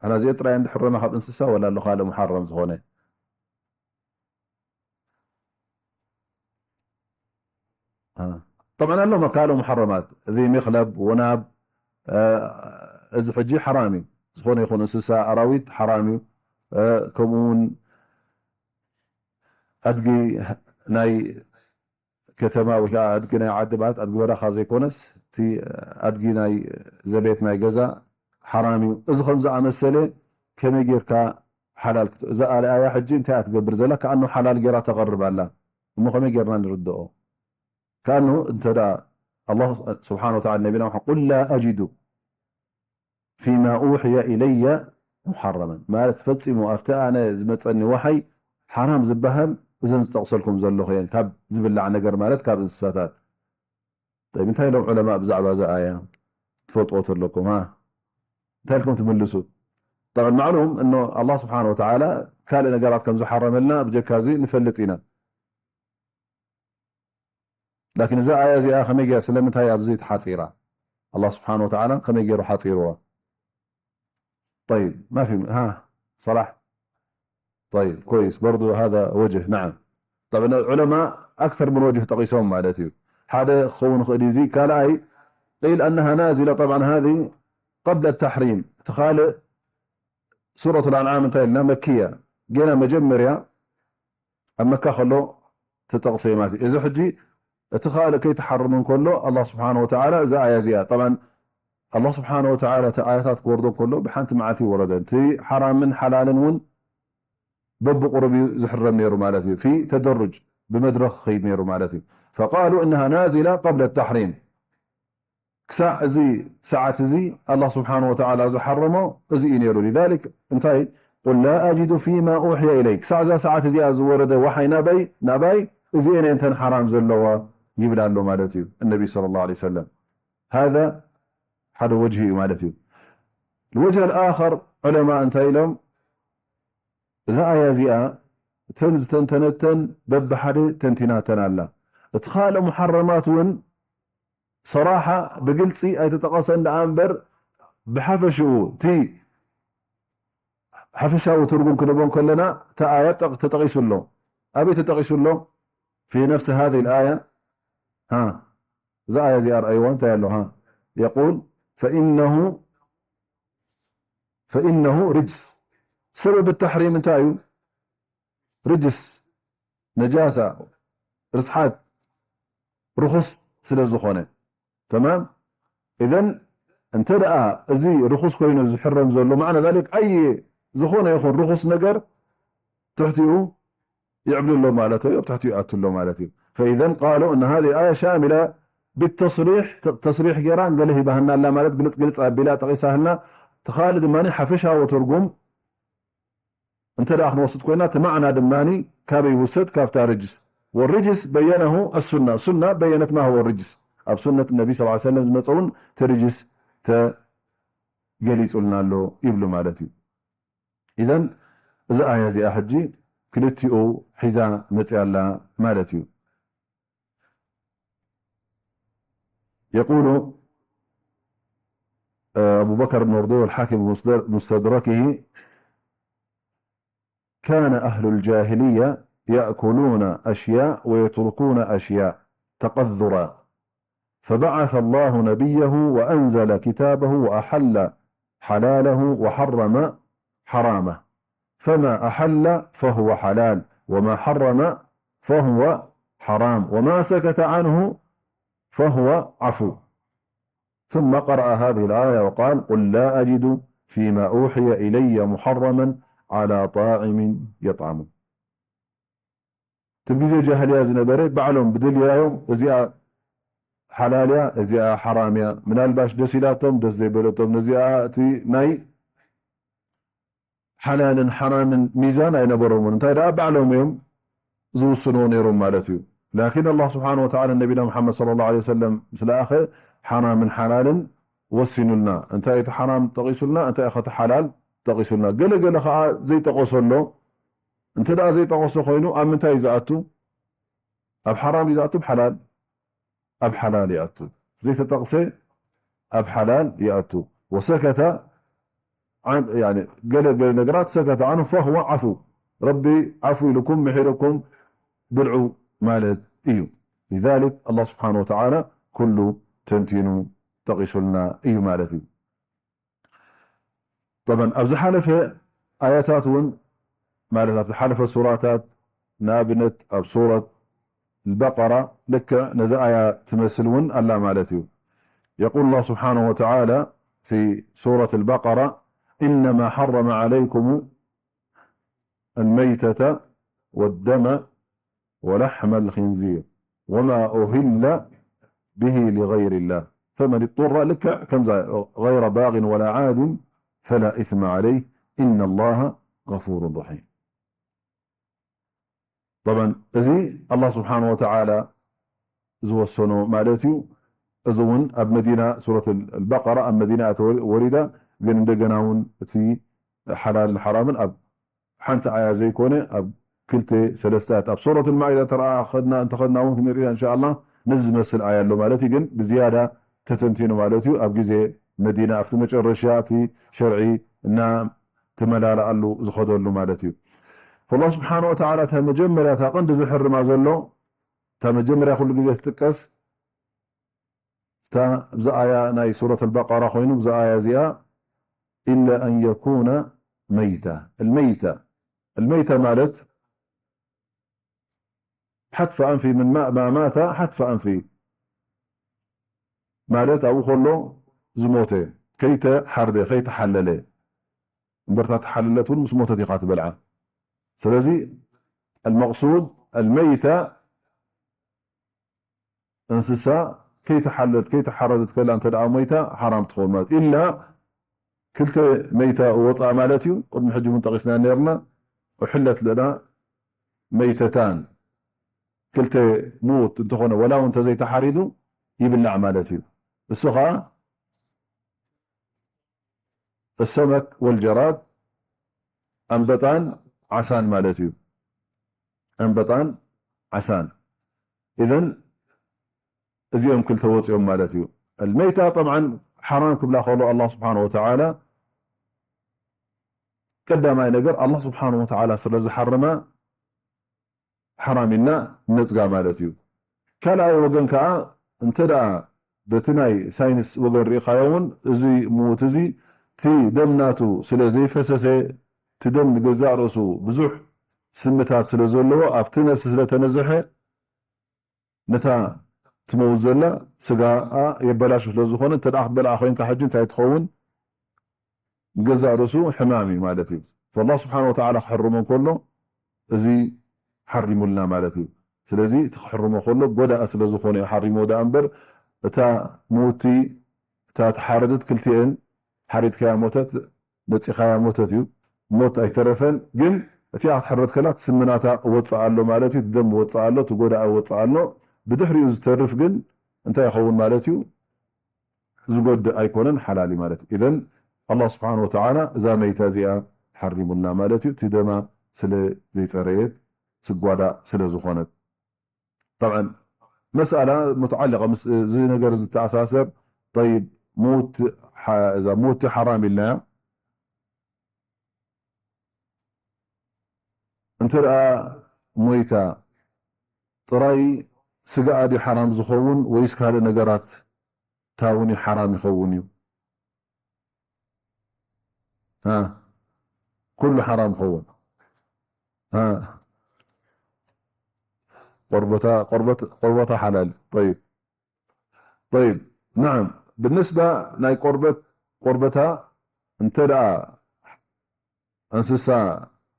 ኣላ እዚአ ጥራይ እንድሕረማ ካብ እንስሳ ወላ ኣሎ ካልእ ሙሓረም ዝኾነ? ጠብዓን ኣሎ ካልእ ሙሓረማት፣ እዚ ሚኽለብ፣ ወናብ፣ እዚ ሕጂ ሓራም እዩ። ዝኾነ ይኹን እንስሳ ኣራዊት ሓራም እዩ። ከምኡ እውን ኣድጊ ናይ ከተማ ወይ ከዓ ኣድጊ ናይ ዓዲ ማለት ኣድጊ በረኻ ዘይኮነስ እቲ ኣድጊ ናይ ዘቤት ናይ ገዛ ሓራም እዩ። እዚ ከም ዝኣመሰለ ከመይ ጌርካ ሓላል ክት-፣ እዛ ኣያ ሕጂ እንታይ እያ ትገብር ዘላ? ከኣኑ ሓላል ጌራ ተቕርብ ኣላ። እሞ ከመይ ጌርና ንርድኦ? ከኣኑ እንተ ደኣ ኣላህ ስብሓነ ወተዓላ ነቢና ሙሓመድ ቁል ላ ኣጅዱ ፊማ ኡሕየ ኢለየ ሙሓረመን ማለት ፈጺሙ ኣብቲ ኣነ ዝመጸኒ ዋሓይ ሓራም ዝበሃል እዘን ዝጠቕሰልኩም ዘለኹ እየን ካብ ዝብላዕ ነገር ማለት ካብ እንስሳታት። ጠይብ እንታይ ኢሎም ዑለማ ብዛዕባ እዛ ኣያ ትፈልጥዎ ተለኩም? ሃ እንታይ ኢልኩም ትምልሱ? ጠቕን ማዕሉም እኖ ኣላህ ስብሓነ ወተዓላ ካልእ ነገራት ከም ዝሓረመልና ብጀካ እዚ ንፈልጥ ኢና። ላኪን እዛ ኣያ እዚኣ ከመይ ገይራ ስለምንታይ ኣብዚ ተሓፂራ? ኣላህ ስብሓነ ወተዓላ ከመይ ገይሩ ሓፂርዋ? طيب، ما في، ها، صلاح؟ طيب، كويس، برضو هذا وجه، نعم. طبعا العلماء أكثر من وجه ጠቒሶም ማለት እዩ። ሓደ ክኸውን ይኽእል እዩ። እዚ ካልኣይ قيل أنها نازلة، طبعا هذه قبل التحريم። እቲ ካልእ ሱረቱ الأنعام እንታይ ኢልና? መክያ። ገና መጀመርያ ኣብ መካ ከሎ ተጠቕሰ ማለት እዩ። እዚ ሕጂ እቲ ካልእ ከይተሓርም እንከሎ ኣላህ ስብሓነ ወተዓላ እዛ ኣያ እዚኣ፣ ጠብዓን ኣላህ ስብሓነ ወተዓላ እቲ ኣያታት ክወርዶ እንከሎ ብሓንቲ መዓልቲ ወረደ። እቲ ሓራምን ሓላልን እውን በብቁሩብ እዩ ዝሕረም ነይሩ ማለት እዩ። ፊ ተደሩጅ፣ ብመድረኽ ክኸይድ ነይሩ ማለት እዩ። فقالوا إنها نازلة قبل التحريم። ክሳዕ እዚ ሰዓት እዚ ኣላህ ስብሓነ ወተዓላ ዝሓረሞ እዚ እዩ ነይሩ። لذلك እንታይ قل لا أجد فيما أوحي إلي، ክሳዕ እዛ ሰዓት እዚኣ ዝወረደ ዋሓይ ናበይ ናባይ እዚኤን እየን እተን ሓራም ዘለዋ ይብል ኣሎ ማለት እዩ ነቢ صلى الله عليه وسلم። هذا ሓደ ወጅሂ እዩ ማለት እዩ። الوجه الآخر ዑለማ እንታይ ኢሎም? እዛ ኣያ እዚኣ እተን ዝተንተነተን በብሓደ ተንቲናተን ኣላ። እቲ ካልእ ሙሓረማት እውን ሰራሓ ብግልፂ ኣይተጠቐሰን ደኣ እምበር ብሓፈሽኡ እቲ ሓፈሻዊ ትርጉም ክንቦ ከለና እታ ኣያ ጠቕ-፣ ተጠቒሱ ኣሎ። ኣበይ ተጠቒሱ ኣሎ? في نفس هذه الآية. ها، እዛ ኣያ እዚኣ ኣርኣይዋ እንታይ ኣሎ? ها، يقول فإنه فإنه رجس. ሰበብ ተሕሪም እንታይ እዩ? ርጅስ፣ ነጃሳ፣ ርስሓት፣ ርኹስ ስለ ዝኾነ። ተማም። ኢዘን እንተ ደኣ እዚ ርኹስ ኮይኑ ዝሕረም ዘሎ፣ ማዕና ዛሊክ ኣየ ዝኾነ ይኹን ርኹስ ነገር ትሕቲኡ ይዕብልሎ ማለት እዩ፣ ኣብ ትሕቲኡ ይኣትሎ ማለት እዩ። فإذا قالوا أن هذه الآية شاملة بالتصريح، ተስሪሕ ገይራ ገለ ሂባህና ኣላ ማለት ግልጽ ግልጽ ኣቢላ ጠቒሳህልና። እቲ ካልእ ድማ ሓፈሻዊ ትርጉም እንተ ደኣ ክንወስድ ኮይና፣ እቲ ማዕና ድማ ካበይ ይውሰድ? ካብታ ርጅስ። والرجس بينه السنة، ሱና በየነት ما هو الرجس። ኣብ ሱነት ነቢ صلى الله عليه وسلم ዝመጸ እውን እቲ ርጅስ ተገሊጹልና ኣሎ ይብሉ ማለት እዩ። ኢዘን እዛ ኣያ እዚኣ ሕጂ ክልቲኡ ሒዛ መጽያ ኣላ ማለት እዩ። يقول، آه، أبو بكر النوردي والحاكم بمستدركه: كان أهل الجاهلية يأكلون أشياء ويتركون أشياء تقذرا، فبعث الله نبيه وأنزل كتابه وأحل حلاله وحرم حرامه، فما أحل فهو حلال، وما حرم فهو حرام، وما سكت عنه فهو عفو. ثم قرأ هذه الآية وقال: قل لا أجد فيما أوحي إلي محرما على طاعم يطعمه. እቲ ግዜ ጃህልያ ዝነበረ ባዕሎም ብድልያዮም እዚኣ ሓላል እያ፣ እዚኣ ሓራም እያ፣ ምናልባሽ ደስ ኢላቶም ደስ ዘይበለቶም ነዚኣ እቲ ናይ ሓላልን ሓራምን ሚዛን ኣይነበሮምን። እንታይ ደኣ ባዕሎም እዮም ዝውስንዎ ነይሮም ማለት እዩ። ላኪን ኣላህ ስብሓነ ወተዓላ ነቢና ሙሓመድ ሰለላሁ ዐለይሂ ወሰለም ምስ ለኣኸ ሓራምን ሓላልን ወሲኑልና። እንታይ እቲ ሓራም ጠቒሱልና፣ እንታይ ኸ እቲ ሓላል ጠቒሱልና። ገለ ገለ ኸዓ ዘይጠቐሶ ኣሎ። እንተ ደኣ ዘይጠቐሶ ኮይኑ ኣብ ምንታይ እዩ ዝኣቱ? ኣብ ሓራም እዩ ዝኣቱ፣ ኣብ ሓላል? ኣብ ሓላል ይኣቱ። ዘይተጠቕሰ ኣብ ሓላል ይኣቱ። ወሰከተ ዓን-፣ ያኒ ገለ ገለ ነገራት ሰከተ ዓንሁ ፈሁወ ዓፉ። ረቢ ዓፉ ኢሉኩም ምሒሩኩም ብልዑ ማለት እዩ። ሊዛሊክ ኣላህ ስብሓነ ወተዓላ ኩሉ ተንቲኑ ጠቒሱልና እዩ ማለት እዩ። ጠብዓን ኣብ ዝሓለፈ ኣያታት እውን፣ ማለት ኣብ ዝሓለፈ ሱራታት፣ ንኣብነት ኣብ ሱረት البقرة ልክዕ ነዚ ኣያ ትመስል እውን ኣላ ማለት እዩ። يقول الله سبحانه وتعالى في سورة البقرة: إنما حرم عليكم الميتة والدم ولحم الخنزير وما أهل به لغير الله فمن اضطر ልክዕ ከምዛ غير باغ ولا عاد فلا إثم عليه إن الله غفور رحيم። ጠብዓን እዚ ኣላህ ስብሓነ ወተዓላ ዝወሰኖ ማለት እዩ። እዚ እውን ኣብ መዲና፣ ሱረት ኣልበቀራ ኣብ መዲና እያ ተወ-፣ ወሪዳ፣ ግን እንደገና እውን እቲ ሓላልን ሓራምን ኣብ ሓንቲ ኣያ ዘይኮነ ኣብ ክልተ ሰለስተ ኣያት፣ ኣብ ሱረት ኣልማኢዳ ተረኣ ከድና፣ እንተኸድና እውን ክንርኢ ኢና እንሻኣላህ። ነዚ ዝመስል ኣያ ኣሎ ማለት እዩ፣ ግን ብዝያዳ ተተንቲኑ ማለት እዩ። ኣብ ግዜ መዲና ኣብቲ መጨረሻ እቲ ሸርዒ እና ትመላለኣሉ ዝኸደሉ ማለት እዩ። ፈላህ ስብሓን ወተዓላ እታ መጀመርያ እታ ቀንዲ ዝሕርማ ዘሎ እታ መጀመርያ ኩሉ ግዜ ትጥቀስ እታ ብዛ ኣያ ናይ ሱረት ኣልበቀራ ኮይኑ ብዛ ኣያ እዚኣ ኢላ ኣን የኩነ መይታ። ኣልመይታ ኣልመይታ ማለት ሓትፈ ኣንፊ ምን ማ ማታ ሓትፈ ኣንፊ ማለት ኣብኡ ከሎ ዝሞተ ከይተሓርደ ከይተሓለለ እምበርታ ተሓለለት እውን ምስ ሞተት ኢኻ ትበልዓ። ስለዚ ኣልመቅሱድ ኣልመይታ እንስሳ ከይተሓለት ከይተሓረደት ከላ እንተ ደኣ ሞይታ ሓራም ትኸውን ማለት ኢላ ክልተ መይታ ወፅኣ ማለት እዩ። ቅድሚ ሕጂ እውን ጠቂስና ነርና። ውሕለት ለና መይተታን ክልተ ምውት እንተኾነ ወላ እውን እንተዘይተሓሪዱ ይብላዕ ማለት እዩ። እሱ ኸዓ السمك والجراد ኣንበጣን ዓሳን ማለት እዩ። ኣንበጣን ዓሳን። ኢዘን እዚኦም ክልተ ወፂኦም ማለት እዩ። ኣልመይታ ጠብዓን ሓራም ክብላ ከሎ ኣላህ ስብሓን ወተዓላ ቀዳማይ ነገር ኣላህ ስብሓን ወተዓላ ስለ ዝሓረማ ሓራም ኢልና ነፅጋ ማለት እዩ። ካልኣይ ወገን ከዓ እንተ ደኣ በቲ ናይ ሳይንስ ወገን ርኢኻዮ እውን እዚ ምዉት እዚ እቲ ደም ናቱ ስለ ዘይፈሰሰ እቲ ደም ንገዛእ ርእሱ ብዙሕ ስምታት ስለ ዘለዎ ኣብቲ ነፍሲ ስለ ተነዝሐ ነታ ትመውት ዘላ ስጋኣ የበላሹ ስለ ዝኾነ እንተ ደኣ ክትበልዓ ኮይንካ ሕጂ እንታይ ትኸውን? ንገዛእ ርእሱ ሕማም እዩ ማለት እዩ። ፈላህ ስብሓን ወተዓላ ክሕርሞ እንከሎ እዚ ሓሪሙልና ማለት እዩ። ስለዚ እቲ ክሕርሞ ከሎ ጎዳኢ ስለ ዝኾነ እዩ ሓሪሞ ደኣ እምበር እታ ምውቲ እታ ተሓረደት ክልቲኤን ሓሪድካያ ሞተት ነፂኻያ ሞተት እዩ። ሞት ኣይተረፈን ግን እቲኣ ክትሕረድ ከላ እቲ ስምናታ ወፅእ ኣሎ ማለት እዩ። እቲ ደም ወፅእ ኣሎ፣ እቲ ጎዳኢ ወፅእ ኣሎ። ብድሕሪኡ ዝተርፍ ግን እንታይ ይኸውን ማለት እዩ? ዝጎድእ ኣይኮነን፣ ሓላል እዩ ማለት እዩ። ኢዘን ኣላህ ስብሓን ወተዓላ እዛ መይታ እዚኣ ሓሪሙልና ማለት እዩ። እቲ ደማ ስለ ዘይፀረየት ስጓዳእ ስለ ዝኾነት። ጠብዓን መስኣላ ሙተዓለቀ ምስ እዚ ነገር ዝተኣሳሰር ጠይብ ሙት እዛ ሙቲ ሓራም ኢልናያ እንተ ደኣ ሞይታ ጥራይ ስጋኣ ድዩ ሓራም ዝኸውን ወይስ ካልእ ነገራት ታውን ሓራም ይኸውን እዩ? ኩሉ ሓራም ይኸውን። ቆርበታ ሓላል። ጠይብ ጠይብ፣ ናዓም፣ ብንስባ ናይ ቆርበት ቆርበታ እንተ ደኣ እንስሳ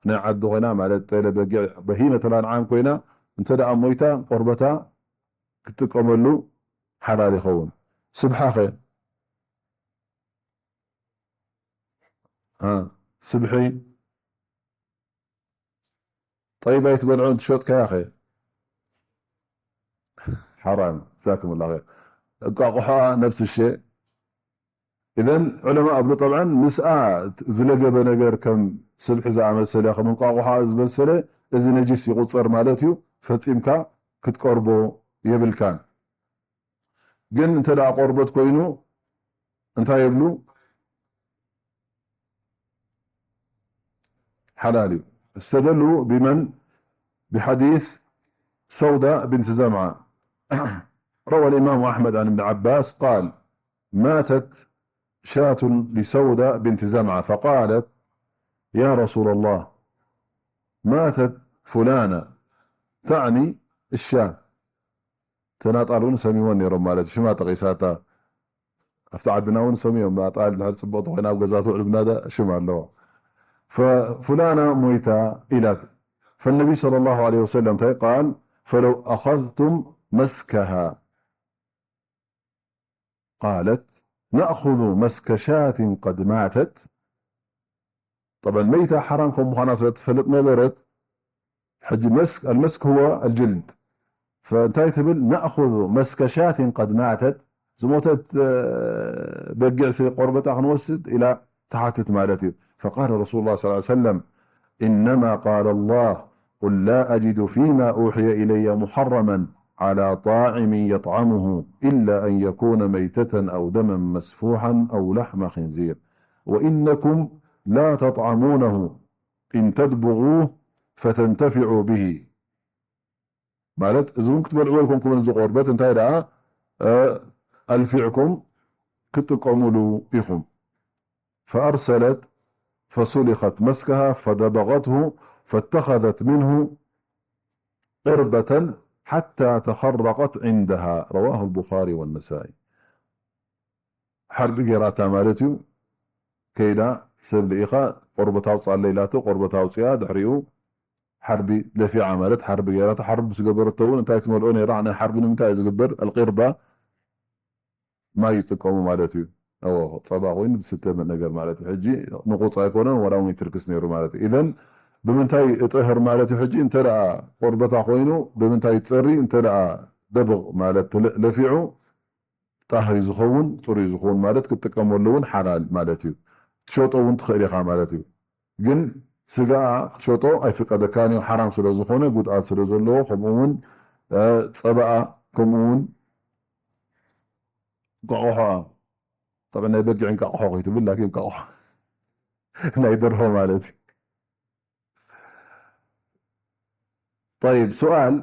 ናይ ዓዲ ኮይና ማለት ጠለ በጊዕ በሂመት ኣልኣንዓም ኮይና እንተ ደኣ ሞይታ ቆርበታ ክትጥቀመሉ ሓላል ይኸውን። ስብሓኸ ስብሒ ጠይብ ኣይትበልዖን ትሸጥካያ ኸ ሓራም። ዛኩም ላ ር። እንቋቑሖኣ ነፍሲ ሸ ኢዘን ዑለማ ኣብሉ ጠብዓን ምስኣ ዝለገበ ነገር ከም ስብሒ ዝኣመሰለ ከም እንቋቑሖኣ ዝመሰለ እዚ ነጅስ ይቑፀር ማለት እዩ። ፈፂምካ ክትቀርቦ የብልካን። ግን እንተ ደኣ ቆርበት ኮይኑ እንታይ የብሉ ሓላል እዩ። استدلوا بمن بحديث سودة بنت زمعة روى الإمام أحمد عن ابن عباس قال ماتت شاة لسودة بنت زمعة فقالت يا رسول الله ماتت فلانة تعني الشاة ተናጣል እውን ሰሚዎን ነይሮም ማለት እዩ። ሽማ ጠቂሳታ ኣብቲ ዓድና እውን ሰሚዮም ናጣል ድሕር ፅቡቅ ተኮይና ኣብ ገዛ ትውዕል ብናዳ ሽም ኣለዎ። ፈፉላና ሞይታ ኢላት። فالنبي صلى الله عليه وسلم እንታይ قال فلو أخذتم مسكها قالت نأخذ مسك شاة قد ماتت طبعا መይታ ሓራም ከም ምዃና ስለ ትፈልጥ ነበረት ሕጂ መስክ المسك هو الجلد فእንታይ ትብል نأخذ مسك شاة قد ماتت ዝሞተት በጊዕ ሲ ቆርበታ ክንወስድ ኢላ ትሓትት ማለት እዩ فقال رسول الله صلى الله عليه وسلم إنما قال الله قل لا أجد فيما أوحي إلي محرما على طاعم يطعمه إلا أن يكون ميتة أو دما مسفوحا أو لحم خنزير وإنكم لا تطعمونه إن تدبغوه فتنتفعوا به. ማለት እዚ እውን ክትበልዕዎ ኣይኮንኩምን፣ እዚ ቆርበት እንታይ ደኣ፣ እ፣ ኣልፊዕኩም ክትጥቀሙሉ ኢኹም። فأرسلت فسلخت مسكها فدبغته فاتخذت منه قربة حتى تخرقت عندها. رواه البخاري والنسائي. ሓርቢ ጌራታ ማለት እዩ። ከይዳ ሰብ ልኢኻ ቆርበት ኣውፅኣለይ ኢላቶ፣ ቆርበት ኣውፅኣ፣ ድሕሪኡ ሓርቢ ለፊዓ ማለት ሓርቢ ጌራታ። ሓርቢ ምስ ገበረቶ እውን እንታይ ትመልኦ ነይራ? ናይ ሓርቢ ንምንታይ እዩ ዝግበር? ኣልቂርባ ማይ ይጥቀሙ ማለት እዩ። እዎ፣ ጸባ ኮይኑ ዝስተ ነገር ማለት እዩ። ሕጂ ንቑጽ ኣይኮነን፣ ወላ እውን ይትርክስ ነይሩ ማለት እዩ። ኢዘን ብምንታይ እጥህር ማለት እዩ? ሕጂ እንተ ደኣ ቆርበታ ኮይኑ ብምንታይ ይጸሪ? እንተ ደኣ ደብቕ ማለት ተለ-፣ ለፊዑ ጣህሪ ዝኸውን፣ ጽሩይ ዝኸውን ማለት ክትጥቀመሉ እውን ሓላል ማለት እዩ። ትሸጦ እውን ትኽእል ኢኻ ማለት እዩ። ግን ስጋኣ ክትሸጦ ኣይፍቀደካን እዩ፣ ሓራም ስለ ዝኾነ፣ ጉድኣት ስለ ዘለዎ፣ ከምኡ እውን፣ እ፣ ጸባኣ፣ ከምኡ እውን እንቋቑሖኣ። ጠብዓ ናይ በጊዕ እንቋቑሖ ከይትብል፣ ላኪን እንቋቑሖ ናይ ደርሆ ማለት እዩ። ጠይብ፣ ሱኣል፣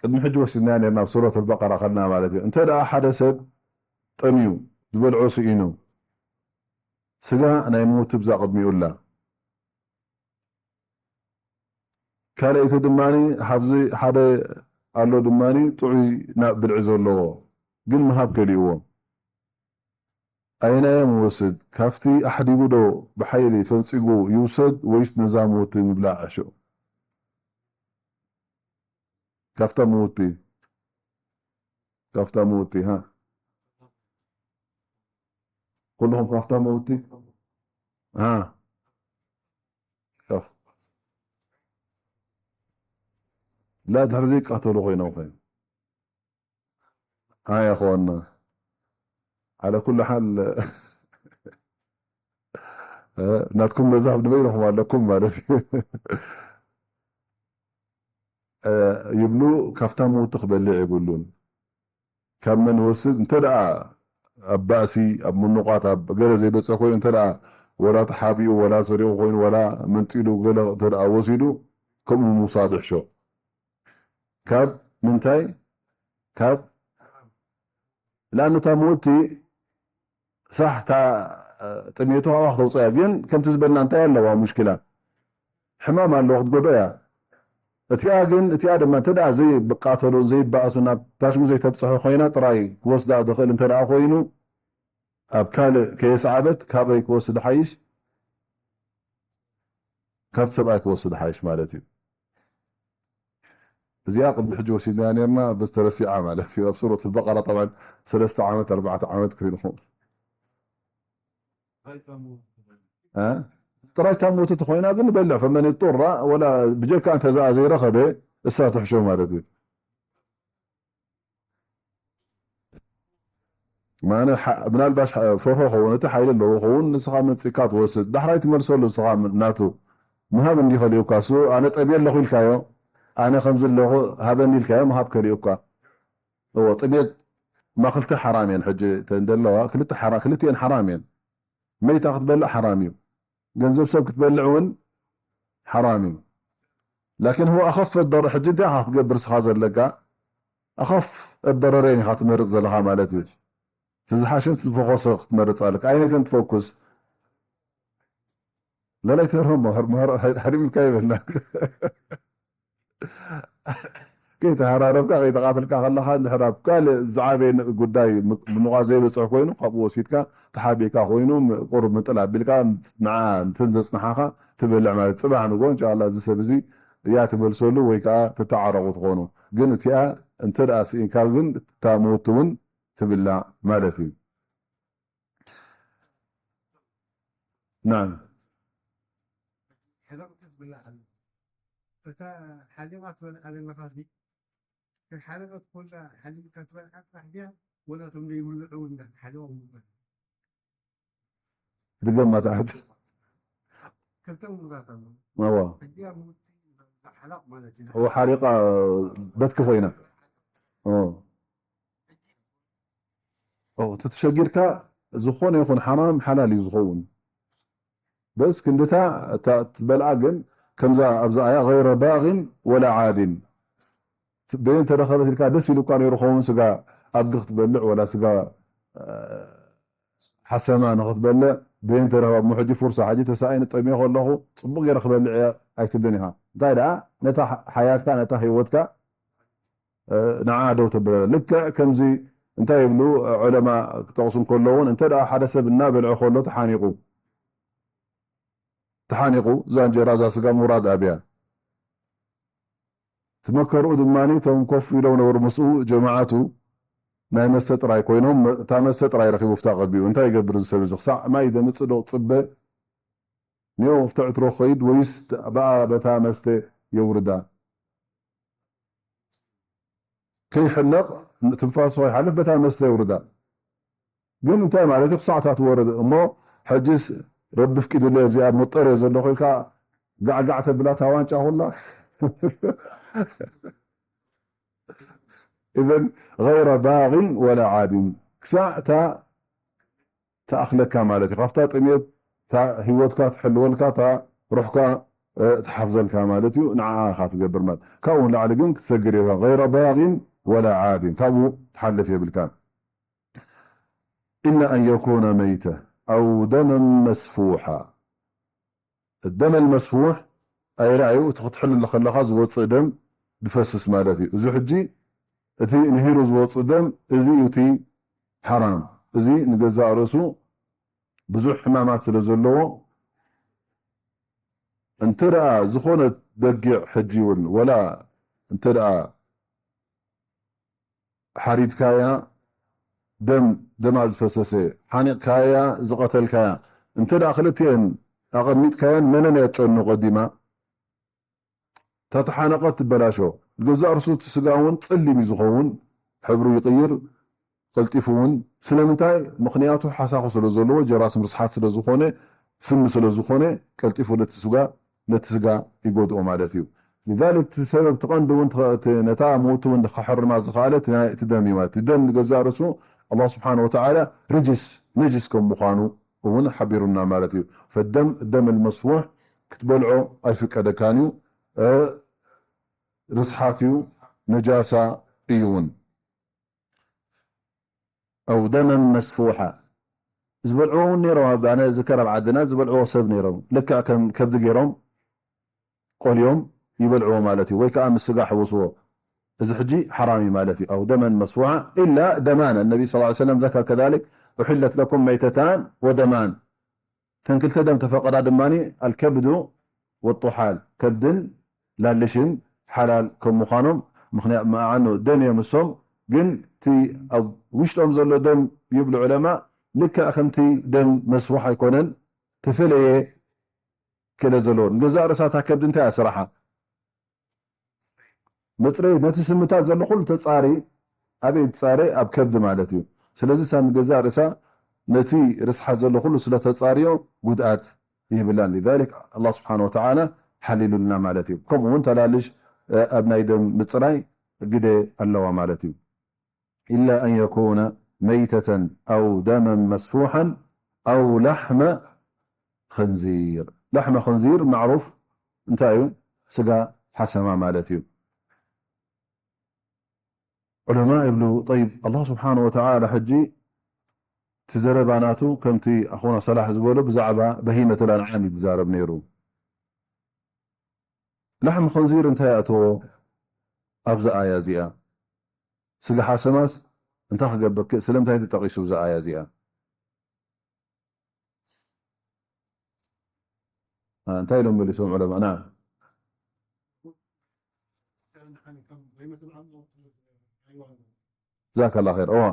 ቅድሚ ሕጂ ወሲድናዮ ነርና፣ ኣብ ሱረት ኣልበቀራ ከድና ማለት እዩ። እንተ ደኣ ሓደ ሰብ ጠምዩ፣ ዝበልዖ ስኢኑ፣ ስጋ ናይ ምውት ብዛ ቅድሚኡ ኣላ። ካልኣይቲ ድማኒ፣ ሓብዚ ሓደ ኣሎ ድማኒ፣ ጥዑይ ናብ ብልዒ ዘለዎ፣ ግን ምሃብ ከሊእዎ። ኣየናዮም ይወስድ? ካብቲ ኣሕዲጉ ዶ ብሓይሊ ፈንጺጉ ይውሰድ ወይስ ነዛ ምውቲ ምብላዕ ዕሾ? ካብታ ምውቲ፣ ካብታ ምውቲ፣ ሃ? ኩልኹም ካብታ ምውቲ? ሃ? ካፍ-፣ ላ ድሕሪ ዘይቃተሉ ኮይኖም ኸ? ኣይ ኣኸዋና። ዓለ ኩሉ ሓል፣ እ፣ ናትኩም መዛብ ንበይንኹም ኣለኩም ማለት እዩ። እ፣ ይብሉ፣ ካብታ ምውቲ ክበልዕ የብሉን። ካብ መን ወስድ? እንተ ደኣ ኣብ ባእሲ፣ ኣብ ምኑቓት፣ ኣብ ገለ ዘይበጽሕ ኮይኑ፣ እንተ ደኣ ወላ ተሓቢኡ፣ ወላ ሰሪቑ ኮይኑ፣ ወላ መንጢሉ፣ ገለ እንተ ደኣ ወሲዱ፣ ከምኡ ምውሳድ ይሕሾ። ካብ ምንታይ? ካብ ለኣኑ እታ ምውቲ ሳሕ እታ ጥሜቱ ካብኣ ክተውፅእ እያ። ግን ከምቲ ዝበልና እንታይ ኣለዋ ሙሽኪላ? ሕማም ኣለዎ ክትጎድኦ እያ። እቲኣ ግን፣ እቲኣ ድማ እንተ ደኣ ዘይቃተሉ፣ ዘይበኣሱ፣ ናብ ታሽሙ ዘይተብፅሑ ኮይና ጥራይ ክወስዳ ዝኽእል እንተ ደኣ ኮይኑ፣ ኣብ ካልእ ከየስዓበት ካበይ ክወስድ ሓይሽ? ካብቲ ሰብኣይ ክወስድ ሓይሽ ማለት እዩ። እዚኣ ቅድሚ ሕጂ ወሲድናያ ነርና፣ በዚ ተረሲዓ ማለት እዩ። ኣብ ሱረት ኣልበቀራ ጠብዓን ሰለስተ ዓመት፣ ኣርባዕተ ዓመት ክሪልኹም። እ? ጥራይ እታ ምውቲ ተኾይና ግን በልዕ፣ ፈመን ይጡራ ወላ ብጀካ እንተ ዘኣ ዘይረኸበ እሳ ትሕሾ ማለት እዩ። ማነ ሓ-፣ ምናልባሽ ሓ-፣ ፈርሆ ኸውን፣ እቲ ሓይሊ ኣለዎ ኸውን፣ ንስኻ መጺእካ ትወስድ። ዳሕራይ ትመልሰሉ ንስኻ ም-፣ ናቱ። ምሃብ እንዲ ከሊኡካ፣ እሱ ኣነ ጠምየ ኣለኹ ኢልካዮ፣ ኣነ ከምዚ ኣለኹ ሃበኒ ኢልካዮ፣ ምሃብ ከሊኡካ። እዎ፣ ጥሜት ማኽልተ ሓራም እየን። ሕጂ ተን ዘለዋ ክልተ ሓራ-፣ ክልቲኤን ሓራም እየን። መይታ ክትበልዕ ሓራም እዩ። ገንዘብ ሰብ ክትበልዕ እውን ሓራም እዩ። ላኪን هو أخف الضرر፣ ሕጂ እንታይ ኢኻ ክትገብር ስኻ ዘለካ? ኣኸፍ ኣደረረይን ኢኻ ትመርጽ ዘለኻ ማለት እዩ። እቲ ዝሓሸን ዝፈኾሰ ክትመርጽ ኣለካ። ኣይነትን ትፈኩስ። ለላይ ተርሆሞ፣ ሃር-፣ ሃር-፣ ሃሪምልካ ይበልና። ከይተሃራረብካ፣ ከይተቓተልካ ከለኻ፣ እንድሕር ኣብ ካልእ ዝዓበየ ን-፣ ጉዳይ ም-፣ ምኑቓት ዘይበጽሕ ኮይኑ፣ ካብኡ ወሲድካ ተሓቢእካ ኮይኑ፣ ም-፣ ቁሩብ ምጥል ኣቢልካ፣ ንዓ፣ ነተን ዘጽንሓኻ ትበልዕ ማለት። ጽባሕ ንግሆ፣ እንሻኣላ፣ እዚ ሰብ እዚ እያ ትመልሰሉ ወይ ከኣ ትተዓረቑ ትኾኑ። ግን እቲኣ እንተ ደኣ ስኢንካ ግን፣ እታ መውቲ እውን ትብላዕ ማለት እዩ። ናም። ሕለቕ ክትብላዕ ኣለካ። እታ ሓሊባ ትበልዓ ዘለኻሲ፣ ከይሓለበት ኮላ ሓሊብካ ትበልዓ ጥራሕ ድያ? ወላ እቶም ዘይብልዑ እውን ሓሊቦም ይበልዑ? ድገማ ታሕት። ክልተ ምውታት ኣሎ። እዋ። ሕጂ ኣብ ምውቲ ሓላቕ ማለት እዩ። እዋ፣ ሓሊቓ በትኪ ኮይና። ኦ። ኦ፣ ተተሸጊርካ ዝኾነ ይኹን ሓራም ሓላል እዩ ዝኸውን። በስ ክንድታ እታ ትበልዓ ግን ከምዛ ኣብዛ ኣያ غير باغ ولا عاد በየን ተረኸበት ኢልካ ደስ ኢሉ እኳ ነይሩ ኸውን ስጋ ኣድጊ ክትበልዕ ወላ ስጋ ሓሰማ ንኽትበልዕ በየን ተረኸባ እሞ ሕጂ ፍርሳ ሕጂ ተሳኢነ ጠምየ ከለኹ ጽቡቕ ገይረ ክበልዕ እየ ኣይትብልን ኢኻ እንታይ ደኣ ነታ ሓያትካ ነታ ህይወትካ ንዓ ደው ተብለ ልክዕ ከምዚ እንታይ ይብሉ ዑለማ ክጠቕሱ እንከለውን እንተ ደኣ ሓደ ሰብ እናበልዐ ከሎ ተሓኒቑ ተሓኒቑ እዛ እንጀራ እዛ ስጋ ምውራድ ኣብያ ትመከርኡ ድማ እቶም ኮፍ ኢሎም ነበሩ ምስኡ ጀማዓቱ ናይ መስተ ጥራይ ኮይኖም እታ መስተ ጥራይ ረኺቡ ፍታ ቀቢኡ እንታይ ይገብር እዚ ሰብ እዚ ክሳዕ ማይ ዘምፅእ ዶ ፅበ ኒዮ ፍትዕትሮ ክኸይድ ወይስ ብኣ በታ መስተ የውርዳ ከይሕነቕ ትንፋሱ ከይሓልፍ በታ መስተ የውርዳ ግን እንታይ ማለት እዩ ክሳዕታት ወረደ እሞ ሕጅስ ረቢ ፍቂዱለይ ኣብዚኣ መጠርዮ ዘለኹ ኢልካ ጋዕጋዕ ተብላ እታ ዋንጫ ኩላ إذن غير باغ ولا عاد ክሳዕ እታ ትኣኽለካ ማለት እዩ ካብታ ጥሜት እታ ህይወትካ ትሕልወልካ እታ ሩሕካ ትሓፍዘልካ ማለት እዩ ንዓኣ ኢኻ ትገብር ማለት ካብኡ ንላዕሊ ግን ክትሰግር የብልካ غير باغ ولا عاد ካብኡ ትሓልፍ የብልካን إلا أن يكون ميتة أو دما مسفوحا الدم المسفوح ኣይራእዩ እቲ ክትሕልል ከለኻ ዝወፅእ ደም ዝፈስስ ማለት እዩ እዚ ሕጂ እቲ ንሂሩ ዝወፅእ ደም እዚ እዩ እቲ ሓራም እዚ ንገዛእ ርእሱ ብዙሕ ሕማማት ስለ ዘለዎ እንተ ደኣ ዝኾነት በጊዕ ሕጂ እውን ወላ እንተ ደኣ ሓሪድካያ ደም ደማ ዝፈሰሰ ሓኒቕካያ ዝቐተልካያ እንተ ደኣ ክልቲኤን ኣቐሚጥካየን መነን እያ ትጨኑ ቀዲማ እታ ተሓነቐት ትበላሾ ንገዛእ ርእሱ እቲ ስጋ እውን ጸሊም እዩ ዝኸውን ሕብሩ ይቕይር ቀልጢፉ እውን ስለምንታይ ምኽንያቱ ሓሳኹ ስለ ዘለዎ ጀራስም ርስሓት ስለ ዝኾነ ስሚ ስለ ዝኾነ ቀልጢፉ ነቲ ስጋ ነቲ ስጋ ይጎድኦ ማለት እዩ። لذلك እቲ ሰበብ እቲ ቀንዲ እውን ነታ ሞት እውን ከሕርማ ዝኸኣለ እቲ ደም እዩ ማለት እቲ ደም ንገዛእ ርእሱ ኣላህ ስብሓን ወተዓላ ርጅስ ነጅስ ከም ምዃኑ እውን ሓቢሩና ማለት እዩ። ፈደም ደም ልመስፉሕ ክትበልዖ ኣይፍቀደካን እዩ። ርስሓት እዩ፣ ነጃሳ እዩ እውን። أو دما مسفوحا ዝበልዕዎ እውን ነይሮም ኣብ ኣነ ዝከር ኣብ ዓድና ዝበልዕዎ ሰብ ነይሮም ልክዕ ከም ከብዲ ገይሮም ቆልዮም ይበልዕዎ ማለት እዩ ወይ ከዓ ምስ ስጋ ሕውስዎ እዚ ሕጂ ሓራም እዩ ማለት እዩ أو دما مسفوحا إلا دمان النبي صلى الله عليه وسلم ذكر كذلك أحلت لكم ميتتان ودمان እተን ክልተ ደም ተፈቐዳ ድማ الكبد والطحال ከብድን ላልሽን ሓላል ከም ምዃኖም ምኽንያት መዓኑ ደም እዮም እሶም ግን እቲ ኣብ ውሽጦም ዘሎ ደም ይብሉ ዑለማ ልክዕ ከምቲ ደም መስፉሕ ኣይኮነን ተፈለየ ክእለት ዘለዎ ንገዛእ ርእሳታ ከብዲ እንታይ እያ ስራሓ መፅረይ ነቲ ስምታት ዘሎ ኩሉ ተፃሪ ኣበይ ትፃረ ኣብ ከብዲ ማለት እዩ ስለዚ እሳ ንገዛእ ርእሳ ነቲ ርስሓት ዘሎ ኩሉ ስለ ተፃርዮ ጉድኣት ይህብላን لذلك ኣላህ ስብሓን ወተዓላ ሓሊሉልና ማለት እዩ ከምኡ እውን ተላልሽ ኣብ ናይ ደም ምፅራይ ግደ ኣለዋ ማለት እዩ إلا أن يكون ميتة أو دما مسفوحا أو لحم خنزير لحم خنزير معروف እንታይ እዩ ስጋ ሓሰማ ማለት እዩ ዑለማ ይብሉ طيب الله سبحانه وتعالى ሕጂ እቲ ዘረባ ናቱ ከምቲ ኣኹና ሰላሕ ዝበሎ ብዛዕባ በሂመት ኣልኣንዓም ይዛረብ ነይሩ ላሕሚ ኸንዚር እንታይ ኣእተዎ ኣብዛ ኣያ እዚኣ ስጋ ሓሰማስ እንታይ ክገብር ስለምንታይ ተጠቂሱ ብዛ ኣያ እዚኣ እንታይ ኢሎም መሊሶም ዑለማ ና ዛከላ ኸይር እዋ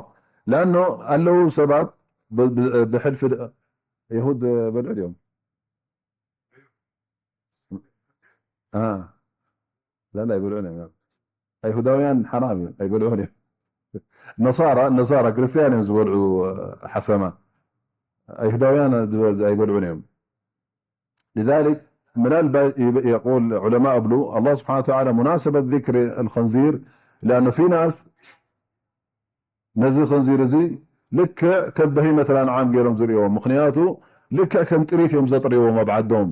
ለኣኖ ኣለዉ ሰባት ብሕልፊ የሁድ በልዑ ድዮም ላላ ኣይበልዑን እዮም ኣይሁዳውያን ሓራም እዩ ኣይበልዑን እዮም ነሳራ ነሳራ ክርስትያን እዮም ዝበልዑ ሓሰማ ኣይሁዳውያን ኣይበልዑን እዮም لذلك ምናልባት يقول علماء ብሉ الله سبحانه وتعالى مناسبة ذكر الخنزير لأنه في ناس ነዚ ኸንዚር እዚ ልክዕ ከም በሂመት ኣልኣንዓም ገይሮም ዝርእይዎ ምኽንያቱ ልክዕ ከም ጥሪት እዮም ዘጥርይዎም ኣብ ዓዶም።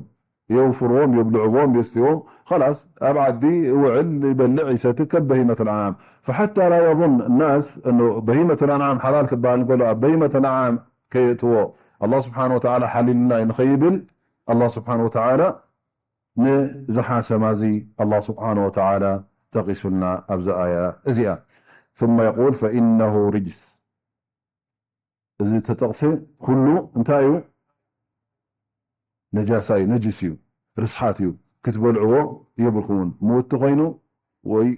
የውፍርዎም፣ የብልዕዎም፣ የስትይዎም። خلاص ኣብ ዓዲ ይውዕል፣ ይበልዕ፣ ይሰቲ ከም በሂመት ኣልኣንዓም። فحتى لا يظن الناس أنه በሂመት ኣልኣንዓም ሓላል ክበሃል እንከሎ ኣብ በሂመት ኣልኣንዓም ከየእትዎ ኣላህ ስብሓነ ወተዓላ ሓሊሉልና እዩ ንኸይብል ኣላህ ስብሓነ ወተዓላ ንዝሓሰማ እዚ ኣላህ ስብሓነ ወተዓላ ጠቒሱልና ኣብዛ ኣያ እዚኣ። ثم يقول فإنه رجس እዚ ተጠቕሰ ኩሉ እንታይ እዩ? ነጃሳ እዩ፣ ነጅስ እዩ፣ ርስሓት እዩ። ክትበልዕዎ የብልኩምን። ምውቲ ኮይኑ ወይ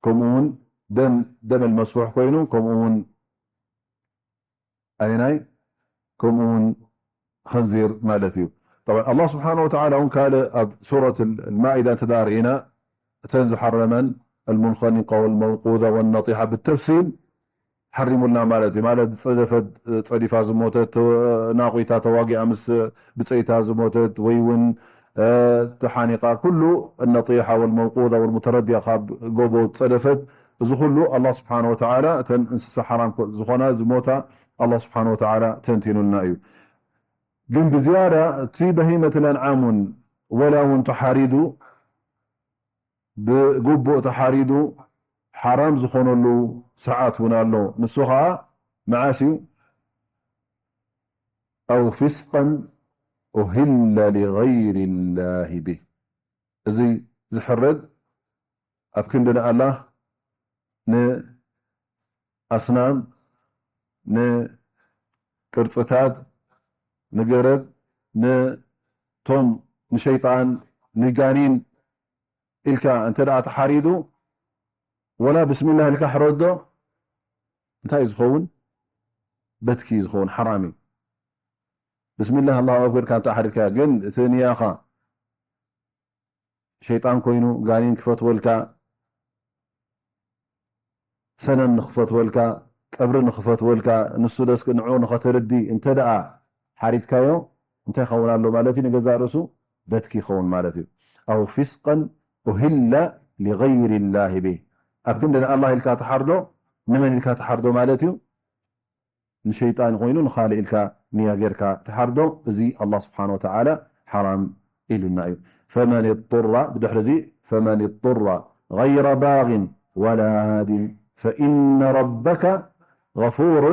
ከምኡ እውን ደም፣ ደም መስፉሕ ኮይኑ ከምኡ እውን ኣይናይ ከምኡ እውን ኸንዚር ማለት እዩ። طبعا ኣላህ ስብሓነ ወተዓላ እውን ካልእ ኣብ ሱረት ኣልማኢዳ እንተ ደኣ ርኢና እተን ዝሓረመን المنخنقة والموقوذة والنطيحة ብተፍሲል ሓሪሙልና ማለት እዩ። ማለት ዝጸደፈት ጸዲፋ ዝሞተት፣ ተወ-፣ ናቑታ ተዋጊኣ ምስ ብጸይታ ዝሞተት ወይ እውን፣ እ፣ ተሓኒቓ ኩሉ النطيحة والموقوذة والمتردية ካብ ጎቦ ዝጸደፈት እዚ ኩሉ ኣላህ ስብሓነ ወተዓላ እተን እንስሳ ሓራም ዝኾና ዝሞታ ኣላህ ስብሓነ ወተዓላ ተንቲኑልና እዩ። ግን ብዝያዳ እቲ በሂመት ኣልኣንዓም እውን ወላ እውን ተሓሪዱ ብግቡእ ተሓሪዱ ሓራም ዝኾነሉ ሰዓት እውን ኣሎ። ንሱ ኸዓ መዓስ እዩ? أو فسقا أهل لغير الله به እዚ ዝሕረድ ኣብ ክንዲ ንኣላህ ንኣስናም፣ ንቅርጽታት፣ ንገረብ፣ ንቶም ንሸይጣን፣ ንጋኒን ኢልካ እንተ ደኣ ተሓሪዱ፣ ወላ ብስሚላህ ኢልካ ሕረዶ፣ እንታይ እዩ ዝኸውን? በትኪ እዩ ዝኸውን፣ ሓራም እዩ። ብስሚላህ ኣላሁ ኣክበር ካብ ተሓሪድካ ግን እቲ ንያኻ ሸይጣን ኮይኑ ጋኔን ክፈትወልካ፣ ሰነም ንኽፈትወልካ፣ ቀብሪ ንኽፈትወልካ፣ ንሱ ደስክ ንዕኡ ንኸተርዲ እንተ ደኣ ሓሪድካዮ፣ እንታይ ይኸውን ኣሎ ማለት እዩ? ንገዛእ ርእሱ በትኪ ይኸውን ማለት እዩ። أو فسقا أهل لغير الله به ኣብ ክንዲ ንኣላህ ኢልካ ትሓርዶ፣ ንመን ኢልካ ትሓርዶ ማለት እዩ? ንሸይጣን ኮይኑ ንኻልእ ኢልካ ንያ ጌርካ ትሓርዶ፣ እዚ ኣላህ ስብሓነ ወተዓላ ሓራም ኢሉና እዩ። فمن اضطر ብድሕሪ እዚ فمن اضطر غير باغ ولا عاد فإن ربك غفور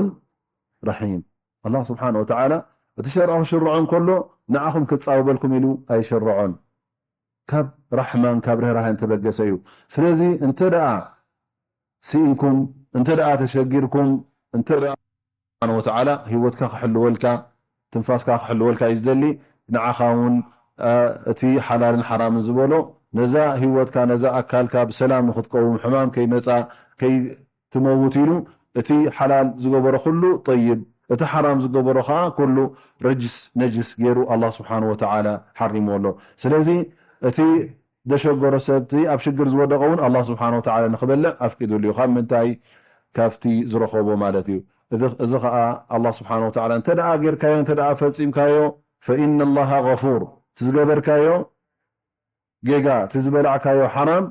رحيم ኣላህ ስብሓነ ወተዓላ እቲ ሸርዖ ክሽርዖ እንከሎ ንዓኹም ክጻወበልኩም ኢሉ ኣይሸርዖን። ካብ ራሕማን ካብ ርህራሄን ተበገሰ እዩ። ስለዚ እንተ ደኣ ስኢንኩም፣ እንተ ደኣ ተሸጊርኩም፣ እንተ ደኣ ስብሓነ ወተዓላ ህይወትካ ክሕልወልካ፣ ትንፋስካ ክሕልወልካ እዩ ዝደሊ። ንዓኻ እውን፣ እ፣ እቲ ሓላልን ሓራምን ዝበሎ፣ ነዛ ህይወትካ፣ ነዛ ኣካልካ ብሰላም ንኽትቀውም፣ ሕማም ከይመጻ፣ ከይትመውት ኢሉ፣ እቲ ሓላል ዝገበሮ ኩሉ ጠይብ፣ እቲ ሓራም ዝገበሮ ኸዓ ኩሉ ረጅስ፣ ነጅስ ገይሩ ኣላህ ስብሓነ ወተዓላ ሓሪምዎ ኣሎ። ስለዚ እቲ ደሸገሮ ሰብ፣ እቲ ኣብ ሽግር ዝወደቐ እውን ኣላህ ስብሓነ ወተዓላ ንኽበልዕ ኣፍቂዱሉ እዩ። ካብ ምንታይ? ካብቲ ዝረኸቦ ማለት እዩ። እዚ፣ እዚ ኸዓ ኣላህ ስብሓነ ወተዓላ እንተ ደኣ ጌርካዮ፣ እንተ ደኣ ፈጺምካዮ፣ فإن الله غفور እቲ ዝገበርካዮ ጌጋ፣ እቲ ዝበላዕካዮ ሓራም፣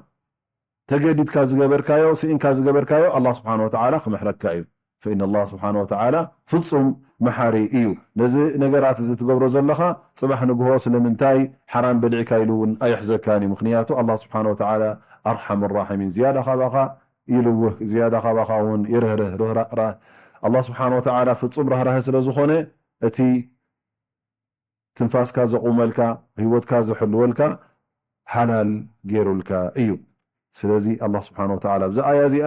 ተገዲድካ ዝገበርካዮ፣ ስኢንካ ዝገበርካዮ ኣላህ ስብሓነ ወተዓላ ክምሕረካ እዩ። فإن الله ስብሓነ ወተዓላ ፍጹም መሓሪ እዩ። ነዚ ነገራት እዚ ትገብሮ ዘለኻ፣ ጽባሕ ንግሆ ስለምንታይ ሓራም በሊዕካ ኢሉ እውን ኣየሕዘካን እዩ። ምኽንያቱ ኣላህ ስብሓነ ወተዓላ ኣርሓም ራሒሚን፣ ዝያዳ ካባኻ ይልውህ፣ ዝያዳ ካባኻ እውን ይርህርህ። ርህራ-፣ ራ-፣ ኣላህ ስብሓነ ወተዓላ ፍጹም ራህራህ ስለ ዝኾነ፣ እቲ ትንፋስካ ዘቑመልካ፣ ህይወትካ ዝሕልወልካ ሓላል ገይሩልካ እዩ። ስለዚ ኣላህ ስብሓነ ወተዓላ ኣብዛ ኣያ እዚኣ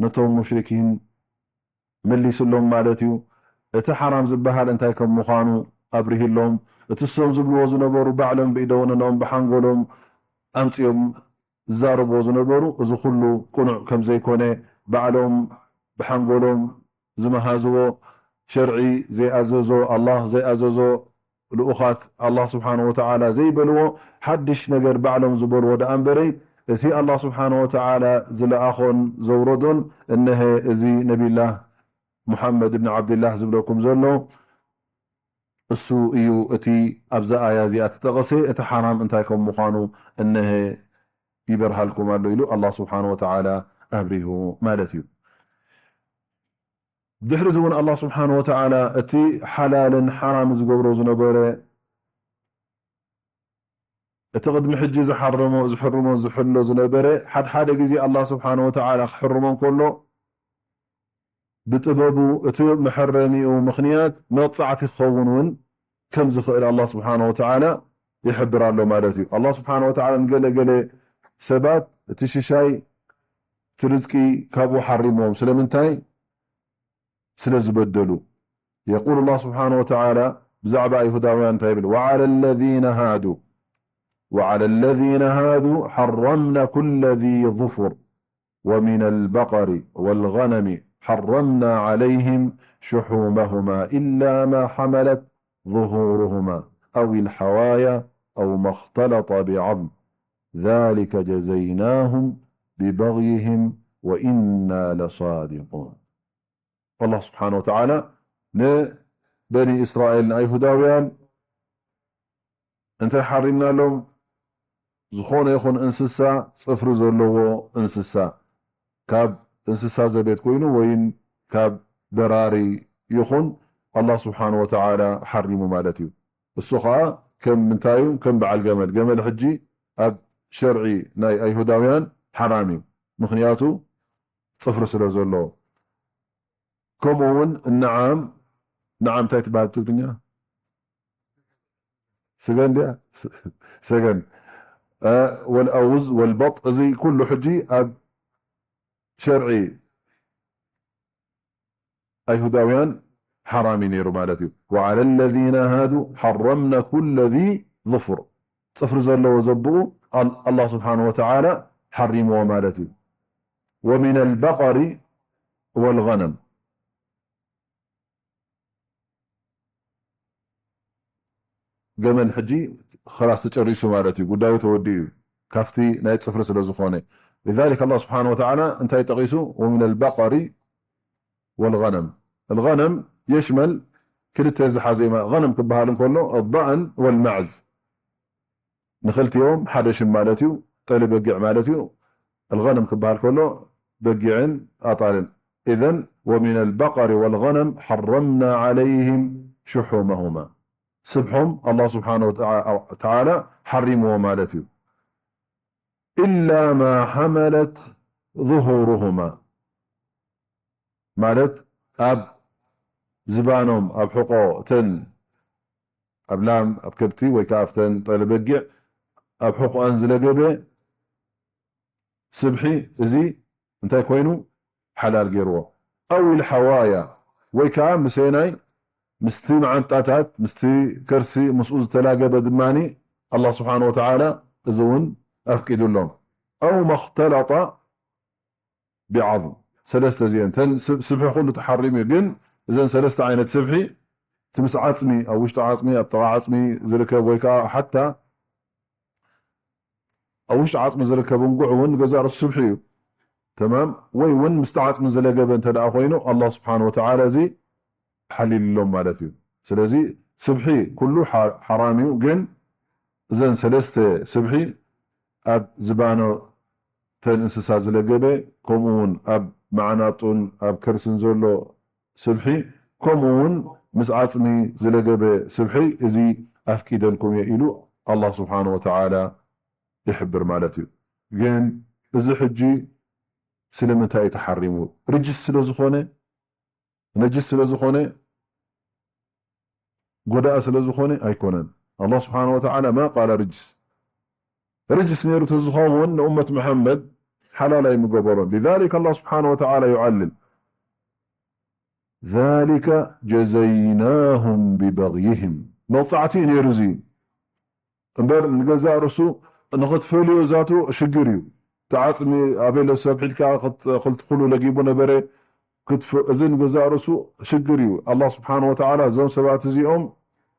ነቶም ሙሽሪኪን መሊስሎም ማለት እዩ። እቲ ሓራም ዝበሃል እንታይ ከም ምዃኑ ኣብሪህሎም። እቲ እሶም ዝብልዎ ዝነበሩ ባዕሎም ብኢደወነኖም ብሓንጎሎም ኣምጺኦም ዝዛረብዎ ዝነበሩ፣ እዚ ኩሉ ቅኑዕ ከም ዘይኮነ፣ ባዕሎም ብሓንጎሎም ዝመሃዝዎ፣ ሸርዒ ዘይኣዘዞ፣ ኣላህ ዘይኣዘዞ፣ ልኡኻት ኣላህ ስብሓነ ወተዓላ ዘይበልዎ ሓድሽ ነገር ባዕሎም ዝበልዎ ደኣ እምበረይ፣ እቲ ኣላህ ስብሓነ ወተዓላ ዝለኣኾን ዘውረዶን፣ እነሀ እዚ ነቢይላህ ሙሓመድ እብኒ ዓብድላህ ዝብለኩም ዘሎ፣ እሱ እዩ እቲ ኣብዛ ኣያ እዚኣ ተጠቐሰ፣ እቲ ሓራም እንታይ ከም ምዃኑ እነሀ ይበርሃልኩም ኣሎ ኢሉ ኣላህ ስብሓነ ወተዓላ ኣብሪሁ ማለት እዩ። ድሕሪ እዚ እውን ኣላህ ስብሓነ ወተዓላ እቲ ሓላልን ሓራም ዝገብሮ ዝነበረ፣ እቲ ቅድሚ ሕጂ ዝሓረሞ፣ ዝሕርሞ፣ ዝሕሎ ዝነበረ፣ ሓድሓደ ግዜ ኣላህ ስብሓነ ወተዓላ ክሕርሞ እንከሎ፣ ብጥበቡ እቲ መሐረሚኡ ምኽንያት መቕጻዕቲ ክኸውን እውን ከም ዝኽእል ኣላህ ስብሓነ ወተዓላ ይሕብር ኣሎ ማለት እዩ። ኣላህ ስብሓነ ወተዓላ ንገለ ገለ ሰባት እቲ ሽሻይ እቲ ርዝቂ ካብኡ ሓሪምዎም። ስለምንታይ? ስለ ዝበደሉ። የቁል ኣላህ ስብሓነ ወተዓላ ብዛዕባ ኣይሁዳውያን እንታይ ይብል? وعلى الذين هادوا وعلى الذين هادوا حرمنا كل ذي ظفر ومن البقر والغنم حرمنا عليهم شحومهما إلا ما حملت ظهورهما أو الحوايا أو ما اختلط بعظم ذلك جزيناهم ببغيهم وإنا لصادقون. ኣላህ ስብሓነ ወተዓላ ንበኒ እስራኤል፣ ንኣይሁዳውያን፣ እንታይ ሓሪምናሎም? ዝኾነ ይኹን እንስሳ፣ ጽፍሪ ዘለዎ እንስሳ፣ ካብ እንስሳ ዘቤት ኮይኑ ወይን ካብ በራሪ ይኹን፣ ኣላህ ስብሓነ ወተዓላ ሓሪሙ ማለት እዩ። እሱ ኸዓ ከም ምንታይ እዩ? ከም በዓል ገመል። ገመል ሕጂ ኣብ ሸርዒ ናይ ኣይሁዳውያን ሓራም እዩ። ምኽንያቱ ጽፍሪ ስለ ዘለዎ። ከምኡ እውን ነዓም፣ ነዓም እንታይ ትበሃል ብትግርኛ? ስገን ድያ? ስ-፣ ሰገን። እ፣ ወልኣውዝ ወልበጥ፣ እዚ ኩሉ ሕጂ ኣብ ሸርዒ ኣይሁዳውያን ሓራም እዩ ነይሩ ማለት እዩ። وعلى الذين هادوا حرمنا كل ذي ظفر. ጽፍሪ ዘለዎ ዘብኡ ኣል-፣ ኣላህ ስብሓነ ወተዓላ ሓሪምዎ ማለት እዩ። ومن البقر والغنم፣ ገመል ሕጂ ኸላስ ተጨሪሱ ማለት እዩ፣ ጉዳዩ ተወዲኡ እዩ፣ ካብቲ ናይ ጽፍሪ ስለ ዝኾነ። لذلك ኣላህ ስብሓነ ወተዓላ እንታይ ጠቒሱ? ومن البقر والغنم። الغنم የሽመል ክልተ ዝሓዘ እዩ። غنم ክበሃል እንከሎ الضأن والمعز። ንኽልቲኦም ሓደ ሽም ማለት እዩ። ጠሊ በጊዕ ማለት እዩ። الغنم ክበሃል ከሎ በጊዕን ኣጣልን። إذن ومن البقر والغنم حرمنا عليهم شحومهما። ስብሖም ኣላህ ስብሓነ ወተዓ-፣ ተዓላ ሓሪምዎ ማለት እዩ። إلا ما حملت ظهورهما። ማለት ኣብ ዝባኖም፣ ኣብ ሕቆ እተን፣ ኣብ ላም፣ ኣብ ከብቲ ወይ ከዓ ኣብተን ጠሊ በጊዕ ኣብ ሕቆኣን ዝለገበ ስብሒ፣ እዚ እንታይ ኮይኑ ሓላል ገይርዎ? أو الحوايا፣ ወይ ከዓ ምስየናይ፣ ምስቲ መዓንጣታት፣ ምስቲ ከርሲ፣ ምስኡ ዝተላገበ ድማ ኣላህ ስብሓነ ወተዓላ እዚ እውን ኣፍቂዱሎም። أو ما اختلط بعظم። ሰለስተ እዚአን፣ እተን ስብ-፣ ስብሒ ኩሉ ተሓሪሙ እዩ፣ ግን እዘን ሰለስተ ዓይነት ስብሒ፣ እቲ ምስ ዓፅሚ፣ ኣብ ውሽጢ ዓፅሚ፣ ኣብ ጥቓ ዓፅሚ ዝርከብ ወይ ከዓ ሓታ ኣብ ውሽጢ ዓፅሚ ዝርከብ እንጉዕ እውን ንገዛእ ርእሱ ስብሒ እዩ። ተማም። ወይ እውን ምስቲ ዓፅሚ ዝለገበ እንተ ደኣ ኮይኑ፣ ኣላህ ስብሓነ ወተዓላ እዚ ሓሊልሎም ማለት እዩ። ስለዚ ስብሒ ኩሉ ሓ-፣ ሓራም እዩ፣ ግን እዘን ሰለስተ ስብሒ ኣብ ዝባኖ እተን እንስሳ ዝለገበ፣ ከምኡ እውን ኣብ መዓናጡን ኣብ ከርስን ዘሎ ስብሒ፣ ከምኡ እውን ምስ ዓፅሚ ዝለገበ ስብሒ፣ እዚ ኣፍቂደልኩም እየ ኢሉ ኣላህ ስብሓነ ወተዓላ ይሕብር ማለት እዩ። ግን እዚ ሕጂ ስለምንታይ እዩ ተሓሪሙ? ርጅስ ስለ ዝኾነ፣ ነጅስ ስለ ዝኾነ፣ ጎዳኢ ስለ ዝኾነ ኣይኮነን። ኣላህ ስብሓነ ወተዓላ ማ ቃለ ርጅስ። ርጅስ ነይሩ ተዝኸውን ንኡመት መሐመድ ሓላል ኣይምገበሮን። لذلك ኣላህ ስብሓነ ወተዓላ ይዓልል። ذلك جزيناهم ببغيهم። መቕጻዕቲ እዩ ነይሩ እዚ። እምበር ንገዛእ ርእሱ ንኽትፈልዮ ዛቱ ሽግር እዩ። እቲ ዓጽሚ ኣበይ ኣሎ ሰብ ሒድካ ክት-፣ ክልተ ኩሉ ለጊቡ ነበረ። ክትፍ-፣ እዚ ንገዛእ ርእሱ ሽግር እዩ። ኣላህ ስብሓነ ወተዓላ እዞም ሰባት እዚኦም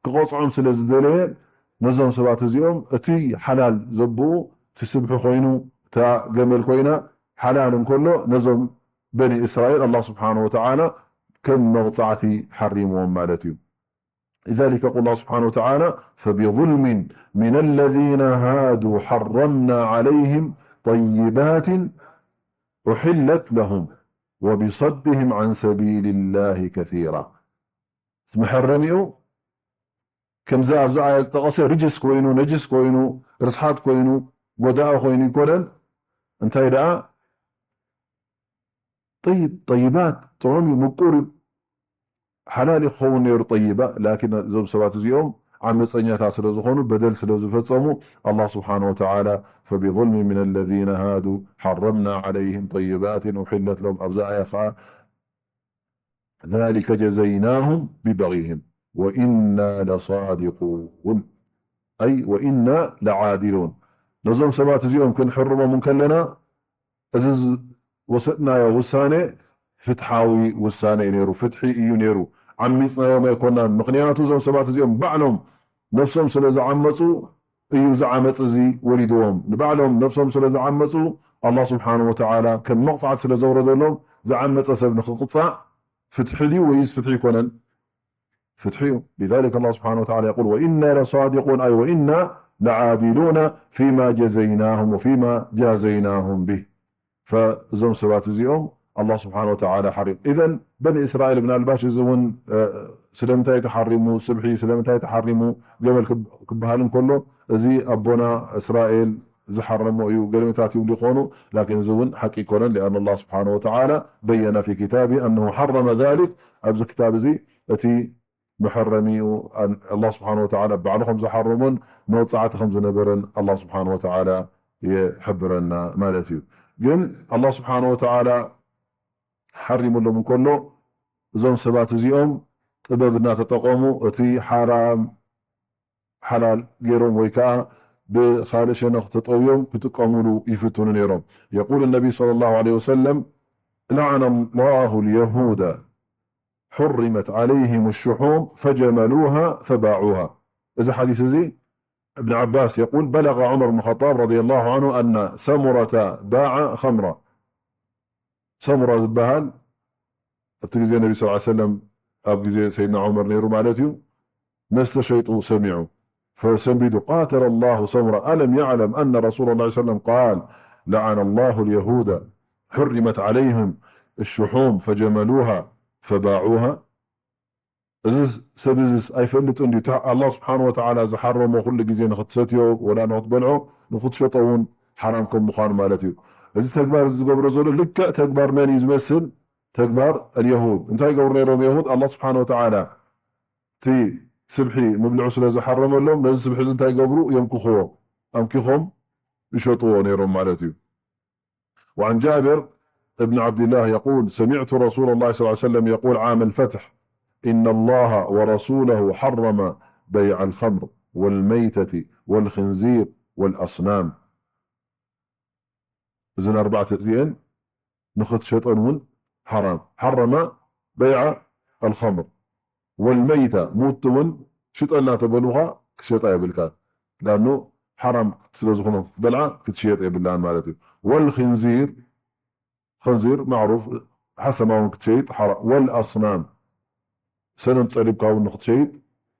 ክቐጽዖም ስለ ዝደለየ፣ ነዞም ሰባት እዚኦም እቲ ሓላል ዘብኡ እቲ ስብሒ ኮይኑ፣ እታ ገመል ኮይና ሓላል እንከሎ፣ ነዞም በኒ እስራኤል ኣላህ ስብሓነ ወተዓላ ከም መቕጻዕቲ ሓሪምዎም ማለት እዩ። لذلك يقول الله سبحانه وتعالى: فبظلم من الذين هادوا حرمنا عليهم طيبات أحلت لهم وبصدهم عن سبيل الله كثيرا. መሐረሚኡ ከምዚ ኣብዚ ኣያ ዝጠቐሰ ርጅስ ኮይኑ፣ ነጅስ ኮይኑ፣ ርስሓት ኮይኑ፣ ጎዳኢ ኮይኑ ይኮነን። እንታይ ደኣ ጠይብ፣ ጠይባት ጥዑም እዩ፣ ምቁር እዩ፣ ሓላል እዩ ክኸውን ነይሩ ጠይባ። ላኪን እዞም ሰባት እዚኦም ዓመፀኛታት ስለ ዝኾኑ፣ በደል ስለ ዝፈፀሙ፣ ኣላህ ስብሓነ ወተዓላ فبظلم من الذين هادوا حرمنا عليهم طيبات أحلت لهم። ኣብዛ ኣያ ከዓ ذلك جزيناهم ببغيهم وإنا لصادقون أي وإنا لعادلون። ነዞም ሰባት እዚኦም ክንሕርሞም እንከለና፣ እዚ ዝወሰድናዮ ውሳኔ ፍትሓዊ ውሳኔ እዩ ነይሩ፣ ፍትሒ እዩ ነይሩ። ዓሚፅናዮም ኣይኮናን። ምኽንያቱ እዞም ሰባት እዚኦም ባዕሎም ነፍሶም ስለ ዝዓመፁ እዩ እዚ ዓመፅ እዚ ወሪድዎም። ንባዕሎም ነፍሶም ስለ ዝዓመፁ፣ ኣላህ ስብሓነ ወተዓላ ከም መቕፃዕቲ ስለ ዘውረደሎም፣ ዝዓመፀ ሰብ ንኽቕፃዕ ፍትሒ ድዩ ወይስ ፍትሒ ኣይኮነን? ፍትሒ እዩ። لذلك الله سبحانه وتعالى يقول وإنا لصادقون أي وإنا لعادلون فيما جزيناهم وفيما جازيناهم به። እዞም ሰባት እዚኦም ኣላህ ስብሓነ ወተዓላ ሓሪም። ኢዘን በኒ እስራኤል ምናልባሽ እዚ እውን ስለምንታይ ተሓሪሙ፣ ስብሒ ስለምንታይ ተሓሪሙ ገመል ክብ- ክበሃል እንከሎ፣ እዚ ኣቦና እስራኤል ዝሓረሞ እዩ፣ ገለመታት እዮም ሊኾኑ። ላኪን እዚ እውን ሓቂ ይኮነን። لأن الله سبحانه وتعالى بين في كتابه أنه حرم ذلك። ኣብዚ ክታብ እዚ እቲ መሐረሚኡ ኣን- ኣላህ ስብሓነ ወተዓላ ባዕሉ ከም ዝሓረሞን መቕፃዕቲ ከም ዝነበረን ኣላህ ስብሓነ ወተዓላ ይሕብረና ማለት እዩ። ግን ኣላህ ስብሓነ ወተዓላ ሓሪሙሎም እንከሎ፣ እዞም ሰባት እዚኦም ጥበብ እናተጠቐሙ እቲ ሓራም ሓላል ገይሮም ወይ ከዓ ብኻልእ ሸነኽ ተጠውዮም ክጥቀሙሉ ይፍትኑ ነይሮም። يقول النبي صلى الله عليه وسلم لعن الله اليهود حرمت عليهم الشحوم فجملوها فباعوها. እዚ ሓዲስ እዚ እብን ዓባስ يقول بلغ عمر بن الخطاب رضي الله عنه أن سمرة باع خمرا. ሰሙራ ዝበሃል ኣብቲ ግዜ ነቢ ስ ሰለም ኣብ ግዜ ሰይድና ዑመር ነይሩ ማለት እዩ። መስተ ሸይጡ ሰሚዑ ፈሰንቢዱ قاتل الله سمرة ألم يعلم أن رسول الله صلى الله عليه وسلم قال لعن الله اليهود حرمت عليهم الشحوم فجملوها فباعوها. እዚ ሰብ እዚስ ኣይፈልጥን ድዩ? እታ ኣላህ ስብሓን ወተዓላ ዝሓረሞ ኩሉ ግዜ ንኽትሰትዮ ወላ ንኽትበልዖ ንኽትሸጦ እውን ሓራም ከም ምዃኑ ማለት እዩ። እዚ ተግባር እዚ ዝገብሮ ዘሎ ልክዕ ተግባር መን እዩ ዝመስል? ተግባር ኣልየሁድ። እንታይ ይገብሩ ነይሮም የሁድ? ኣላህ ስብሓን ወተዓላ እቲ ስብሒ ምብልዑ ስለ ዝሓረመሎም ነዚ ስብሒ እዚ እንታይ ይገብሩ? የምክኽዎ። ኣምኪኾም ይሸጥዎ ነይሮም ማለት እዩ። وعن جابر بن عبد الله يقول سمعت رسول الله صلى الله عليه وسلم يقول عام الفتح إن الله ورسوله حرم بيع الخمر والميتة والخنزير والأصنام. እዘን ኣርባዕተ እዚአን ንኽትሸጠን እውን ሓራም። حرم بيع الخمر والميتة ሙት እውን ሽጠልና ተበሉኻ ክትሸጣ የብልካ። ላኑ ሓራም ስለ ዝኾነ ክትበልዓ ክትሽየጥ የብላን ማለት እዩ። والخنزير خنزير معروف ሓሰማ እውን ክትሸይጥ ሓራም። والأصنام ሰነም ጸሊብካ እውን ንክትሸይጥ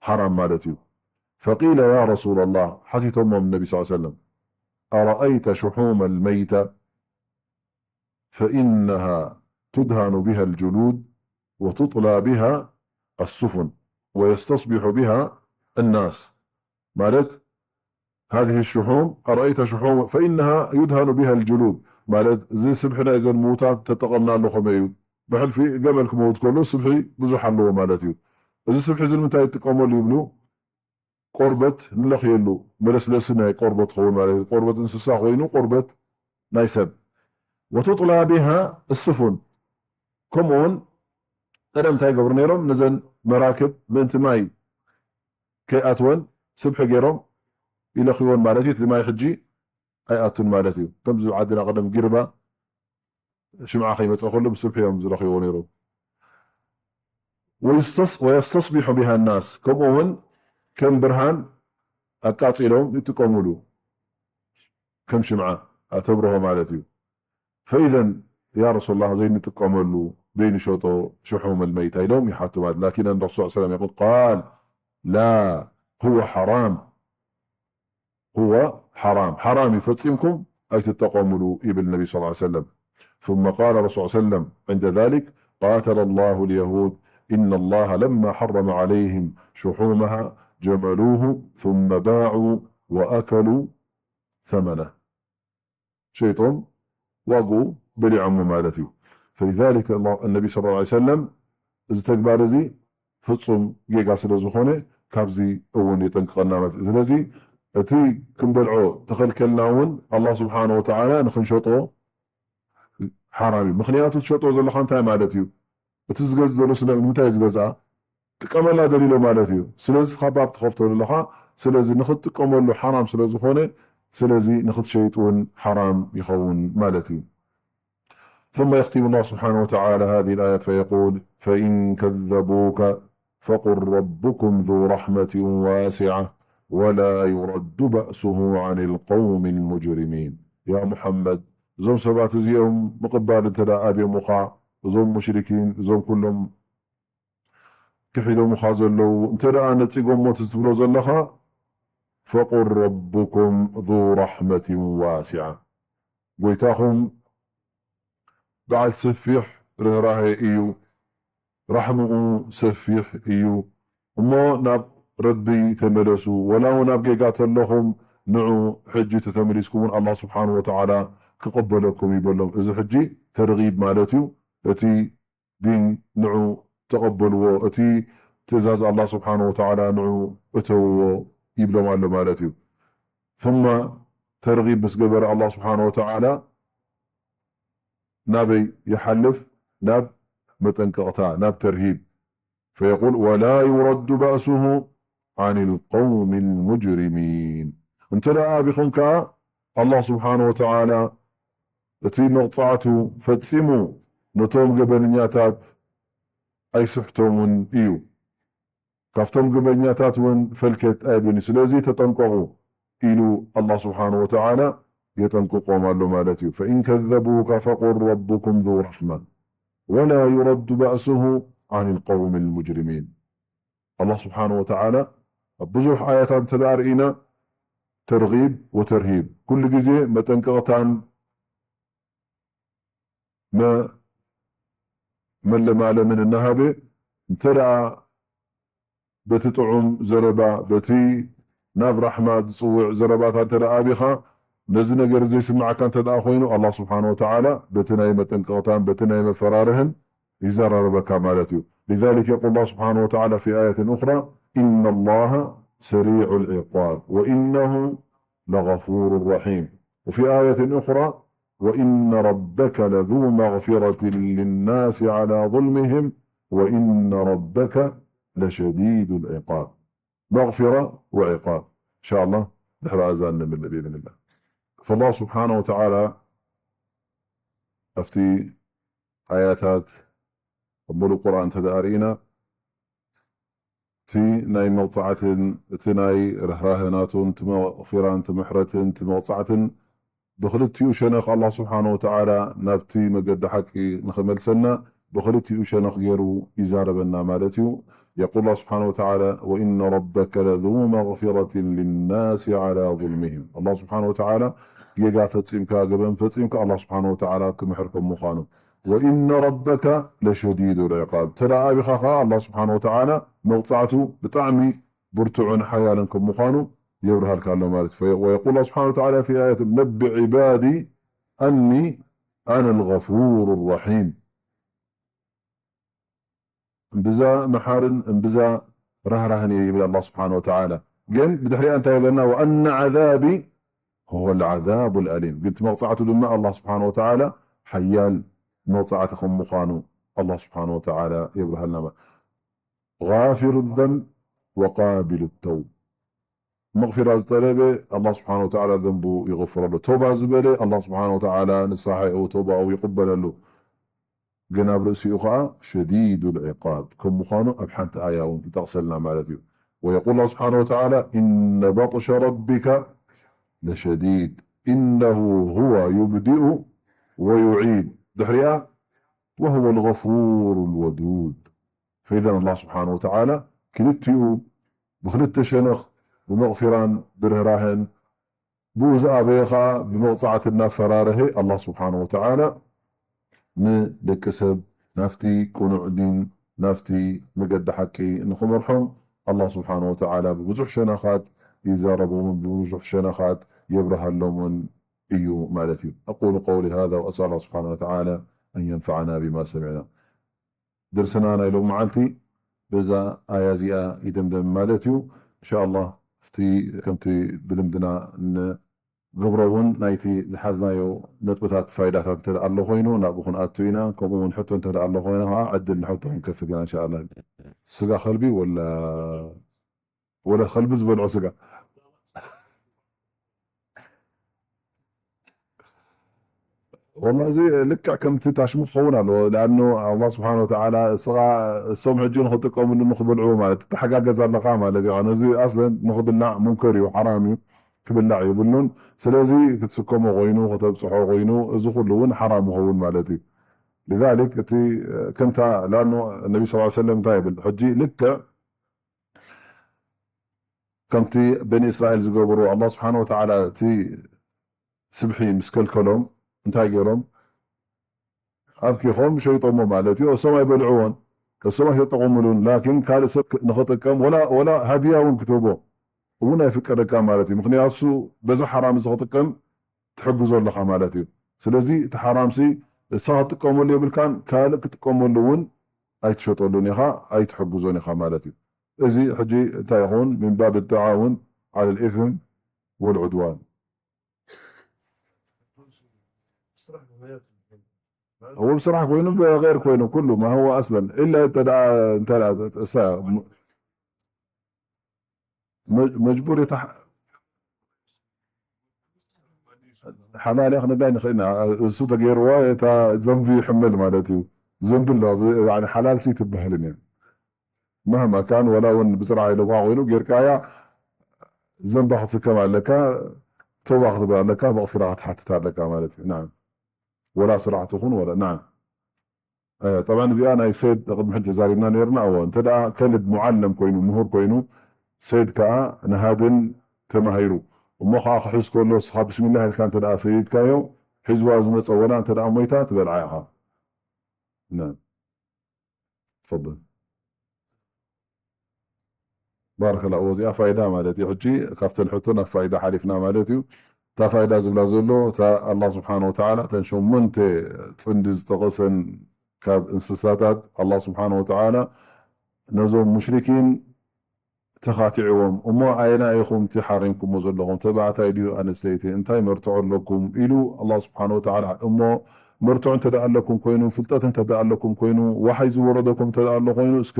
ሓራም ማለት እዩ። فقيل يا رسول الله ሓቲቶሞም ነቢ صلى الله عليه وسلم أرأيت شحوم الميتة فإنها تدهن بها الجلود وتطلى بها السفن ويستصبح بها الناس ማለት هذه الشحوم أرأيت شحوم فإنها يدهن بها الجلود ማለት እዚ ስብሒ ናይ ዘን ምዉታት ተጠቐምናሉ ከመይ እዩ? ብሕልፊ ገመል ክመውት ከሎ ስብሒ ብዙሕ ኣለዎ ማለት እዩ። እዚ ስብሒ እዚ ንምንታይ ይጥቀመሉ ይብሉ? ቆርበት ንለኽየሉ መለስለሲ ናይ ቆርበት ክኸውን ማለት እዩ። ቆርበት እንስሳ ኮይኑ ቆርበት ናይ ሰብ وتطلى بها السفن ከምኡውን ቀደም እንታይ ይገብሩ ነይሮም? ነዘን መራክብ ምእንቲ ማይ ከይኣትወን ስብሒ ገይሮም ይለኽይዎን ማለት እዩ። እቲ ማይ ሕጂ ኣይኣቱን ማለት እዩ። ከምዚ ዓድና ቀደም ጊርባ ሽምዓ ከይመፀ ከሎ ብስብሒ እዮም ዝለኽይዎ ነይሮም። ويستصبح بها الناس ከምኡ እውን ከም ብርሃን ኣቃፂሎም ይጥቀሙሉ። ከም ሽምዓ ኣተብርሆ ማለት እዩ። فإذا يا رسول الله ዘይንጥቀመሉ ዘይንሸጦ شحوم الميتة ኢሎም ይሓቱ ማለት لكن الرسول صلى الله عليه وسلم يقول قال لا هو حرام هو حرام ሓራም እዩ ፈፂምኩም ኣይትጠቐሙሉ ይብል ነቢ صلى الله عليه وسلم ثم قال رسول الله صلى الله عليه وسلم عند ذلك: قاتل الله اليهود، إن الله لما حرم عليهم شحومها جملوه ثم باعوا وأكلوا ثمنه. ሸይጦም ዋግኡ በሊዖሞ ማለት እዩ። فلذلك النبي صلى الله عليه وسلم እዚ ተግባር እዚ ፍጹም ጌጋ ስለ ዝኾነ ካብዚ እውን የጠንቅቐና ማለት እዩ። ስለዚ እቲ ክንበልዖ ተኸልከልና እውን ኣላህ ስብሓነ ወተዓላ ንኽንሸጦ ሓራም እዩ። ምኽንያቱ ትሸጦ ዘለኻ እንታይ ማለት እዩ? እቲ ዝገዝእ ዘሎ ስለ ንምንታይ እዩ ዝገዝኣ? ጥቀመላ ደሊሎ ማለት እዩ። ስለዚ ካብ ባብ ትኸፍቶ ዘለኻ፣ ስለዚ ንኽትጥቀመሉ ሓራም ስለ ዝኾነ፣ ስለዚ ንኽትሸይጥ እውን ሓራም ይኸውን ማለት እዩ። ثم يختم الله سبحانه وتعالى هذه الآية فيقول: فإن كذبوك فقل ربكم ذو رحمة واسعة ولا يرد بأسه عن القوم المجرمين. يا محمد، እዞም ሰባት እዚኦም ምቕባል እንተ ደኣ ኣብዮምኻ፣ እዞም ሙሽሪኪን፣ እዞም ኩሎም ክሒዶምኻ ዘለዉ እንተ ደኣ ነጺጎሞ እቲ ትብሎ ዘለኻ፣ فقل ربكم ذو رحمة واسعة، ጎይታኹም በዓል ሰፊሕ ርህራሄ እዩ፣ ራሕምኡ ሰፊሕ እዩ። እሞ ናብ ረቢ ተመለሱ፣ ወላ እውን ኣብ ጌጋ ተለኹም ንዑ፣ ሕጂ ተተመሊስኩም እውን ኣላህ ስብሓን ወተዓላ ክቕበለኩም እዩ በሎም። እዚ ሕጂ ተርጊብ ማለት እዩ። እቲ ዲን ንዑ ተቐበልዎ፣ እቲ ትእዛዝ ኣላህ ስብሓን ወተዓላ ንዑ እተውዎ ይብሎም ኣሎ ማለት እዩ። ثم ተርጊብ ምስ ገበረ ኣላህ ስብሓን ወተዓላ ናበይ ይሓልፍ? ናብ መጠንቀቕታ፣ ናብ ተርሂብ። فيقول: ولا يرد بأسه عن القوم المجرمين. እንተ ደኣ ኣቢኹም ከኣ ኣላህ ስብሓነ ወተዓላ እቲ መቕጻዕቱ ፈጺሙ ነቶም ገበነኛታት ኣይስሕቶምን እዩ። ካብቶም ገበኛታት እውን ፈልከት ኣይብልን እዩ። ስለዚ ተጠንቀቑ ኢሉ ኣላህ ስብሓነ ወተዓላ የጠንቅቖም ኣሎ ማለት እዩ። فإن كذبوك فقل ربكم ذو رحمة ولا يرد بأسه عن القوم المجرمين። ኣላህ ስብሓነ ወተዓላ ኣብ ብዙሕ ኣያታት እንተ ደኣ ርኢና ተርጊብ ወተርሂብ፣ ኩሉ ግዜ መጠንቀቕታን መ-፣ መለማለምን እናሃበ፣ እንተ ደኣ በቲ ጥዑም ዘረባ፣ በቲ ናብ ራሕማ ዝጽውዕ ዘረባታት እንተ ደኣ ኣቢኻ፣ ነዚ ነገር ዘይስምዓካ እንተ ደኣ ኮይኑ፣ ኣላህ ስብሓነ ወተዓላ በቲ ናይ መጠንቀቕታን በቲ ናይ መፈራርህን ይዘራረበካ ማለት እዩ። لذلك يقول الله سبحانه وتعالى في آية أخرى: إن الله سريع العقاب وإنه لغفور رحيم. وفي آية أخرى: وإن ربك لذو مغفرة للناس على ظلمهم وإن ربك لشديد العقاب. مغفرة وعقاب. إن شاء الله ድሕሪ ኣዛን ንምልእ بإذن الله. فالله سبحانه وتعالى ኣብቲ ኣያታት ኣብ ሙሉእ ቁርኣን እንተ ደኣ ርኢና፣ እቲ ናይ መቕጻዕትን እቲ ናይ ርህራሄ ናቱን፣ እቲ መቕፊራን፣ እቲ ምሕረትን፣ እቲ መቕጻዕትን ብኽልቲኡ ሸነኽ ኣላህ ስብሓነ ወተዓላ ናብቲ መገዲ ሓቂ ንኽመልሰና ብኽልቲኡ ሸነኽ ገይሩ ይዛረበና ማለት እዩ። يقول الله سبحانه وتعالى: وإن ربك لذو مغفرة للناس على ظلمهم። ኣላህ ስብሓነ ወተዓላ ጌጋ ፈጺምካ፣ ገበን ፈጺምካ፣ ኣላህ ስብሓነ ወተዓላ ክምሕር ከም ምዃኑ። وإن ربك لشديد العقاب። እንተ ደኣ ኣቢኻ ኸዓ ኣላህ ስብሓነ ወተዓላ መቕጻዕቱ ብጣዕሚ ብርቱዕን ሓያልን ከም ምዃኑ የብርሃልካ ኣሎ ማለት እዩ። ويقول الله سبحانه وتعالى في آية: نبئ عبادي أني أنا الغفور الرحيم። እምብዛ መሓርን እምብዛ ራህራህን እየ ይብል ኣላህ ስብሓነ ወተዓላ። ግን ብድሕሪኣ እንታይ ይብለና? وأن عذابي هو العذاب الأليم። ግን እቲ መቕጻዕቱ ድማ ኣላህ ስብሓነ ወተዓላ ሓያል መቕጻዕቲ ከም ምዃኑ ኣላህ ስብሓነ ወተዓላ የብርሃልና። غافر الذنب وقابل التوب። መቕፊራ ዝጠለበ ኣላህ ስብሓነ ወተዓላ ዘንቡ ይቕፍረሉ። ተውባ ዝበለ ኣላህ ስብሓነ ወተዓላ ንስሓኡ ተውባኡ ይቕበለሉ። ግን ኣብ ርእሲኡ ኸዓ ሸዲዱ ልዕቃብ ከም ምዃኑ ኣብ ሓንቲ ኣያ እውን ይጠቕሰልና ማለት እዩ። ويقول الله سبحانه وتعالى: إن بطش ربك لشديد إنه هو يبدئ ويعيد። ድሕሪኣ وهو الغفور الودود። فإذا ኣላህ ስብሓነ ወተዓላ ክልቲኡ ብኽልተ ሸነኽ ብመቕፊራን ብርህራህን ብኡ ዝኣበየ ኸዓ ብመቕጻዕቲ እናፈራረሀ ኣላህ ስብሓነ ወተዓላ ንደቂ ሰብ ናብቲ ቅኑዕ ዲን፣ ናብቲ መገዲ ሓቂ ንኽመርሖም ኣላህ ስብሓነ ወተዓላ ብብዙሕ ሸነኻት ይዛረቦምን ብብዙሕ ሸነኻት የብርሃሎምን እዩ ማለት እዩ። أقول قولي هذا وأسأل الله سبحانه وتعالى أن ينفعنا بما سمعنا። ደርስና ናይ ሎም መዓልቲ በዛ ኣያ እዚኣ ይደምደም ማለት እዩ። እንሻ ኣላህ፣ ኣብቲ ከምቲ ብልምድና ንገብሮ እውን ናይቲ ዝሓዝናዮ ነጥብታት ፋይዳታት እንተ ደኣ ኣሎ ኮይኑ ናብኡ ክንኣቱ ኢና። ከምኡ እውን ሕቶ እንተ ደኣ ኣሎ ኮይና ከዓ ዕድል ንሕቶ ክንከፍት ኢና እንሻ ኣላህ። ስጋ ከልቢ ወላ ወላ ከልቢ ዝበልዖ ስጋ? ወላ እዚ ልክዕ ከምቲ ታሽሙ ክኸውን ኣለዎ። ለኣኑ ኣላህ ስብሓን ወተዓላ እስኻ እሶም ሕጂ ንኽጥቀምሉ ንኽበልዑ ማለት ትተሓጋገዝ ኣለኻ ማለት እዩ። ነዚ ኣስለን ንኽብላዕ ሙንከር እዩ፣ ሓራም እዩ፣ ክብላዕ የብሉን። ስለዚ ክትስከሞ ኮይኑ፣ ከተብፅሖ ኮይኑ፣ እዚ ኩሉ እውን ሓራም ይኸውን ማለት እዩ። لذلك እቲ ከምታ ለኣኑ ነቢ ስ ሰለም እንታይ ይብል ሕጂ ልክዕ ከምቲ በኒ እስራኤል ዝገበሩ ኣላህ ስብሓን ወተዓላ እቲ ስብሒ ምስ ከልከሎም እንታይ ገይሮም? ኣብኪኾም ሸይጦሞ ማለት እዩ። እሶም ኣይበልዕዎን፣ እሶም ኣይተጠቐሙሉን። ላኪን ካልእ ሰብ ንኽጥቀም ወላ ወላ ሃድያ እውን ክትህቦ እውን ኣይፍቀደካ ማለት እዩ። ምኽንያቱ እሱ በዚ ሓራም እዚ ክጥቀም ትሕግዞ ኣለኻ ማለት እዩ። ስለዚ እቲ ሓራምሲ እሳ ክትጥቀመሉ የብልካን፣ ካልእ ክትጥቀመሉ እውን ኣይትሸጠሉን ኢኻ፣ ኣይትሕግዞን ኢኻ ማለት እዩ። እዚ ሕጂ እንታይ ይኸውን? من باب التعاون على الإثم والعدوان. هو ብስራሕ ኮይኑ ብغير ኮይኑ ኩሉ ما هو أصلا إلا እንተ ደኣ እንተ ደኣ እሳ መ- መጅቡር እታ ሓ- ሓላል እያ ክንብላ ንኽእል ኢና። እሱ ተገይርዋ እታ ዘንቢ ይሕመል ማለት እዩ። ዘንቢ ኣሎ ብ- ያኒ ሓላል ሲ ትበሃልን እያ። مهما كان ወላ እውን ብስራሕ ኢሎምካ ኮይኑ ጌርካያ ዘንባ ክትስከም ኣለካ፣ ተውባ ክትብል ኣለካ፣ መቕፊራ ክትሓትት ኣለካ ማለት እዩ። ናም ወላ ስራሕ ትኹን ወላ ናም ጠብዓን እዚኣ ናይ ሰይድ ቅድሚ ሕጂ ተዛሪብና ነይርና። እዎ እንተ ደኣ ከልብ ሙዓለም ኮይኑ ምሁር ኮይኑ ሰይድ ከኣ ንሃድን ተማሂሩ እሞ ከኣ ክሕዝ ከሎ እስኻ ብስሚላህ ኢልካ እንተ ደኣ ሰይድካዮ ሒዝዋ ዝመጸ ወላ እንተ ደኣ ሞይታ ትበልዓ ኢኻ። ናም። تفضل. ባረከላ እዎ እዚኣ ፋይዳ ማለት እዩ። ሕጂ ካብተን ሕቶ ናብ ፋይዳ ሓሊፍና ማለት እዩ። እታ ፋይዳ ዝብላ ዘሎ እታ ኣላህ ስብሓን ወተዓላ እተን ሸሞንተ ፅምዲ ዝጠቐሰን ካብ እንስሳታት ኣላህ ስብሓን ወተዓላ ነዞም ሙሽሪኪን ተኻቲዕዎም እሞ ኣየና ኢኹም እቲ ሓሪምኩሞ ዘለኹም ተባዕታይ ድዩ ኣንስተይቲ እንታይ መርትዖ ኣለኩም ኢሉ ኣላህ ስብሓን ወተዓላ እሞ መርትዖ እንተ ደኣ ኣለኩም ኮይኑ ፍልጠት እንተ ደኣ ኣለኩም ኮይኑ ዋሓይ ዝወረደኩም እንተ ደኣ ኣሎ ኮይኑ እስከ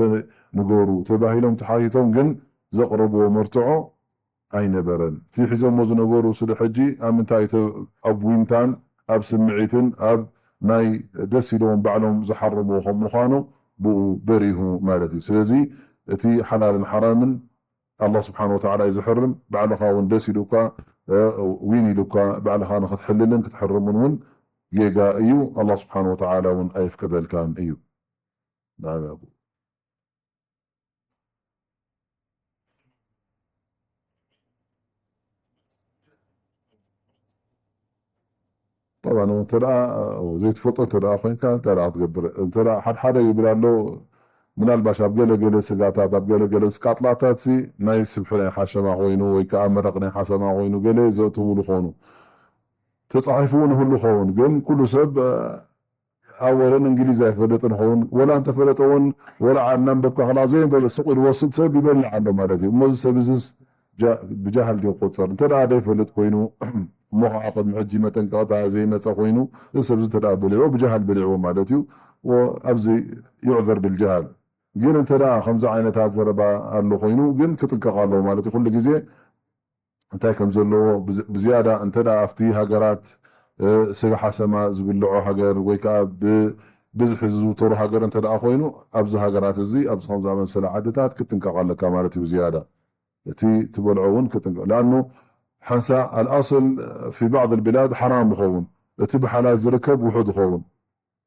ንገሩ ተባሂሎም ተሓቲቶም ግን ዘቕረብዎ መርትዖ ኣይነበረን። እቲ ሒዞሞ ዝነበሩ ስለ ሕጂ ኣብ ምንታይ እቲ ኣብ ዊንታን ኣብ ስምዒትን ኣብ ናይ ደስ ኢልዎም ባዕሎም ዝሓረምዎ ከም ምዃኑ ብኡ በሪሁ ማለት እዩ። ስለዚ እቲ ሓላልን ሓራምን ኣላህ ስብሓን ወተዓላ እዩ ዝሕርም። ባዕልኻ እውን ደስ ኢሉካ ዊን ኢሉካ ባዕልኻ ንክትሕልልን ክትሕርምን እውን ጌጋ እዩ። ኣላህ ስብሓን ወተዓላ እውን ኣየፍቅደልካን እዩ። ናም ያቡ ጠብዓን እንተ ደኣ ዘይትፈልጦ እንተ ደኣ ኮይንካ እንታይ ደኣ ክትገብር እንተ ደኣ ሓድሓደ ይብል ኣሎ። ምናልባሽ ኣብ ገለ ገለ ስጋታት ኣብ ገለ ገለ ቃጥላታት ሲ ናይ ስብሒ ናይ ሓሸማ ኮይኑ ወይ ከዓ መረቕ ናይ ሓሰማ ኮይኑ ገለ ዘእትውሉ ኾኑ ተፃሒፉ እውን ይህሉ ኸውን ግን ኩሉ ሰብ ኣወለን እንግሊዝ ኣይፈለጥን ኸውን ወላ እንተፈለጠ እውን ወላ እናንበብካ ከላ ዘየንበበ ስቕ ኢሉ ወስድ ሰብ ይበልዕ ኣሎ ማለት እዩ። እሞ እዚ ሰብ እዚስ ጃ- ብጃህል ድዩ ቆፀር እንተ ደኣ ዘይፈልጥ ኮይኑ እሞ ከዓ ቅድሚ ሕጂ መጠንቀቕታ ዘይመፀ ኮይኑ እዚ ሰብ እዚ እንተ ደኣ በሊዕዎ ብጃህል በሊዕዎ ማለት እዩ። ወ- ኣብዚ ይዕዘር ብልጃህል ግን እንተ ደኣ ከምዚ ዓይነታት ዘረባ ኣሎ ኮይኑ ግን ክጥንቀቕ ኣለዎ ማለት እዩ። ኩሉ ግዜ እንታይ ከም ዘለዎ ብዝ- ብዝያዳ እንተ ደኣ ኣብቲ ሃገራት እ፣ ስጋ ሓሰማ ዝብልዖ ሃገር ወይ ከዓ ብብዝሒ ዝዝውተሩ ሃገር እንተ ደኣ ኮይኑ ኣብዚ ሃገራት እዚ ኣብዚ ከምዚ ኣመሰለ ዓድታት ክትጥንቀቕ ኣለካ ማለት እዩ። ብዝያዳ እቲ ትበልዖ እውን ክትጥንቀቕ ለኣኑ ሓንሳ ኣልኣስል ፊ ባዕድ ልቢላድ ሓራም ይኸውን እቲ ብሓላል ዝርከብ ውሑድ ይኸውን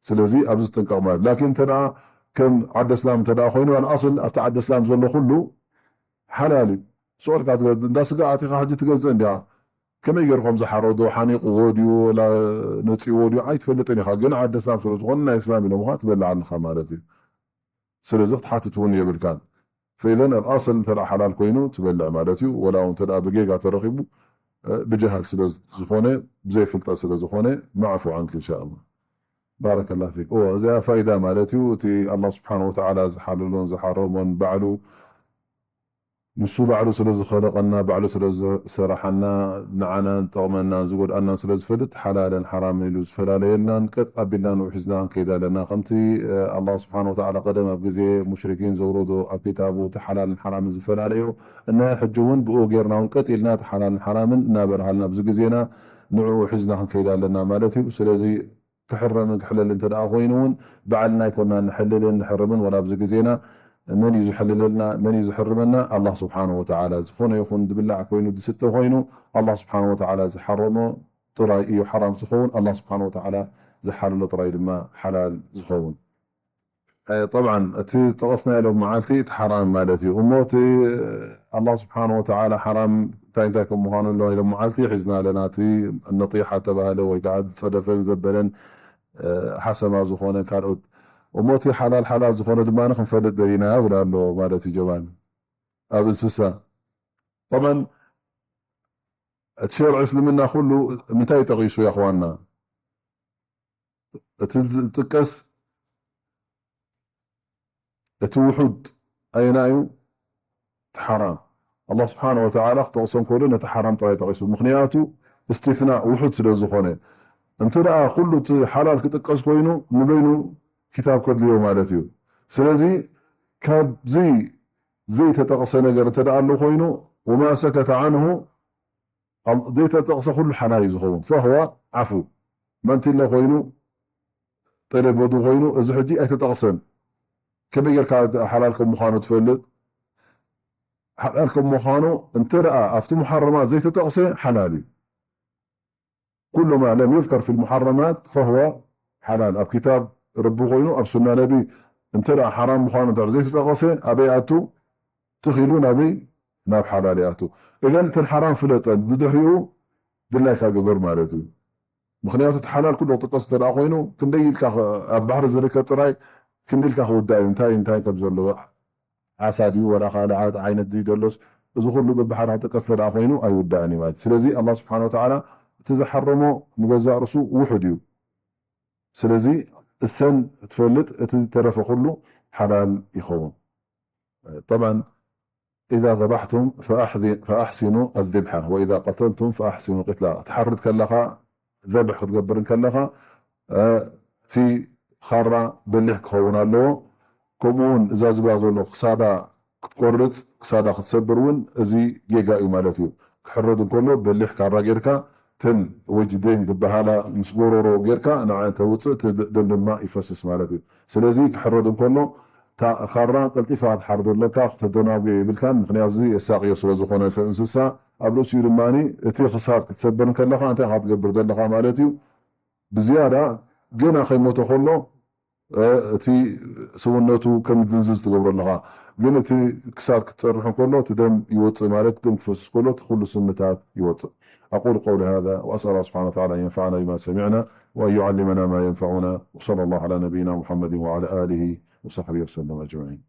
ስለዚ ኣብዚ ትጥንቀቕ ማለት ላኪን እንተ ደኣ ከም ዓደ እስላም እንተ ደኣ ኮይኑ ኣልኣስል ኣብቲ ዓደ እስላም ዘሎ ኩሉ ሓላል እዩ። ስቕ ኢልካ ትገ- እንዳ ስጋ ኣቲኻ ሕጂ ትገዝእ እንዲኻ ከመይ ገይርኩም ዝሓረዶ ሓኒቕዎ ድዩ ወላ ነፂዎ ድዩ ኣይትፈልጥን ኢኻ። ግን ዓዲ እስላም ስለ ዝኾነ ናይ እስላም ኢሎምኻ ትበልዕ ኣለኻ ማለት እዩ። ስለዚ ክትሓትት እውን የብልካን። ፈኢዘን ኣልኣሰል እንተ ሓላል ኮይኑ ትበልዕ ማለት እዩ። ወላ እውን እንተ ብጌጋ ተረኺቡ ብጀሃል ስለ ዝኾነ ብዘይ ፍልጠት ስለ ዝኾነ ማዕፉ ዓንክ እንሻ ኣላ። ባረከላ ፊክ። እዚኣ ፋይዳ ማለት እዩ። እቲ ኣላ ስብሓን ወተዓላ ዝሓለሎን ዝሓረሞን ባዕሉ ንሱ ባዕሉ ስለ ዝኸለቐና ባዕሉ ስለ ዝሰራሓና ንዓናን ጠቕመናን ዝጎድኣናን ስለ ዝፈልጥ ሓላልን ሓራምን ኢሉ ዝፈላለየልናን ቀጥ ኣቢልና ንኡ ሒዝና ክንከይድ ኣለና። ከምቲ ኣላ ስብሓን ወተዓላ ቀደም ኣብ ግዜ ሙሽሪኪን ዘውረዶ ኣብ ኪታቡ እቲ ሓላልን ሓራምን ዝፈላለዮ እና ሕጂ እውን ብኡ ጌርና እውን ቀጥ ኢልና እቲ ሓላልን ሓራምን እናበርሃልና ኣብዚ ግዜና ንዕኡ ሒዝና ክንከይድ ኣለና ማለት እዩ። ስለዚ ክሕረምን ክሕለልን እንተ ደኣ ኮይኑ እውን ባዕልና ኣይኮና ንሕልልን ንሕርምን ወላ ኣብዚ ግዜና መን እዩ ዝሕልለልና መን እዩ ዝሕርመና ኣላህ ስብሓን ወተዓላ። ዝኾነ ይኹን ዝብላዕ ኮይኑ ዝስተ ኮይኑ ኣላህ ስብሓን ወተዓላ ዝሓረሞ ጥራይ እዩ ሓራም ዝኸውን። ኣላህ ስብሓን ወተዓላ ዝሓለሎ ጥራይ ድማ ሓላል ዝኸውን። ጠብዓን እቲ ዝጠቐስናዮ ሎም መዓልቲ እቲ ሓራም ማለት እዩ። እሞ እቲ ኣላህ ስብሓን ወተዓላ ሓራም እንታይ እንታይ ከም ምዃኑ ሎም መዓልቲ ሒዝና ኣለና። እቲ ነጢሓ ተባህለ ወይ ከዓ ዝፀደፈን ዘበለን ሓሰማ ዝኾነ ካልኦት እሞ እቲ ሓላል ሓላል ዝኾነ ድማ ክንፈልጥ ደሊና ይብል ኣሎ ማለት እዩ። ጀማል ኣብ እንስሳ ጠብዓን እቲ ሸርዒ እስልምና ኩሉ ምንታይ ጠቒሱ ያኽዋና እቲ ዝጥቀስ እቲ ውሑድ ኣየና እዩ? እቲ ሓራም። ኣላህ ስብሓነ ወተዓላ ክጠቕሶ እንከሎ ነቲ ሓራም ጥራይ ጠቒሱ። ምኽንያቱ እስትትናእ ውሑድ ስለ ዝኾነ። እንተ ደኣ ኩሉ እቲ ሓላል ክጥቀስ ኮይኑ ንበይኑ ኪታብ ከድልዮ ማለት እዩ። ስለዚ ካብዚ ዘይተጠቕሰ ነገር እንተ ደኣ ኣሎ ኮይኑ ወማ ሰከተ ዓንሁ ዘይተጠቕሰ ኩሉ ሓላል እዩ ዝኸውን። ፈህወ ዓፉ መንቲለ ኮይኑ ጠለበዱ ኮይኑ እዚ ሕጂ ኣይተጠቕሰን። ከመይ ጌርካ ሓላል ከም ምዃኑ ትፈልጥ? ሓላል ከም ምዃኑ እንተ ደኣ ኣብቲ ሙሓረማት ዘይተጠቕሰ ሓላል እዩ። ኩሉ ማ ለም ዩዝከር ፊ ልሙሓረማት ፈህወ ሓላል። ኣብ ኪታብ ረቢ ኮይኑ ኣብ ሱና ነቢ እንተ ደኣ ሓራም ምዃኑ እንተ ዘይተጠቐሰ ኣበይ ኣቱ? ትኺሉ ናበይ ናብ ሓላል ይኣቱ። እዘን እተን ሓራም ፍለጠን ብድሕሪኡ ድላይካ ግበር ማለት እዩ። ምክንያቱ እቲ ሓላል ኩሉ ክጥቀስ እንተ ደኣ ኮይኑ ክንደይ ኢልካ ኣብ ባሕሪ ዝርከብ ጥራይ ክንደይ ኢልካ ክውዳእ እዩ እንታይ እንታይ ከም ዘለዎ ዓሳ ድዩ ወላ ካልእ ዓይነት ድዩ ዘሎስ እዚ ኩሉ በብሓደ ክጥቀስ እንተ ደኣ ኮይኑ ኣይውዳእን እዩ ማለት እዩ። ስለዚ ኣላህ ስብሓን ወተዓላ እቲ ዝሓረሞ ንገዛእ ርእሱ ውሑድ እዩ። ስለዚ እሰን ትፈልጥ እቲ ተረፈ ኩሉ ሓላል ይኸውን። ጠብዓን إذا ذبحتم فأحسنوا الذبحة وإذا قتلتم فأحسنوا القتلة ትሓርድ ከለኻ ዘብሕ ክትገብር ከለኻ እቲ ኻራ በሊሕ ክኸውን ኣለዎ። ከምኡ እውን እዛ ዝብላ ዘሎ ክሳዳ ክትቆርፅ ክሳዳ ክትሰብር እውን እዚ ጌጋ እዩ ማለት እዩ። ክሕረድ እንከሎ በሊሕ ካራ ጌርካ እተን ወጅደይን ዝበሃላ ምስ ጎረሮ ጌርካ ንዓን ተውፅእ እቲ ደም ድማ ይፈስስ ማለት እዩ። ስለዚ ክሕረድ እንከሎ እታ ካራ ቀልጢፍካ ክትሓርዶ ኣለካ፣ ክተደናጉዮ የብልካን። ምክንያቱ እዚ የሳቅዮ ስለ ዝኾነ እቲ እንስሳ ኣብ ርእሲኡ ድማ እቲ ክሳድ ክትሰብር ከለካ እንታይ ኢካ ትገብር ዘለካ ማለት እዩ። ብዝያዳ ገና ከይሞተ ከሎ እቲ ሰውነቱ ከም ዝድንዝዝ ትገብሮ ኣለኻ። ግን እቲ ክሳድ ክትፀርሕ እንከሎ እቲ ደም ይወፅእ ማለት ደም ክፈስስ ከሎ እቲ ኩሉ ስምታት ይወፅእ። أقول قولي هذا وأسأل الله سبحانه وتعالى أن ينفعنا بما سمعنا وأن يعلمنا ما ينفعنا وصلى الله على نبينا محمد وعلى آله وصحبه وسلم أجمعين.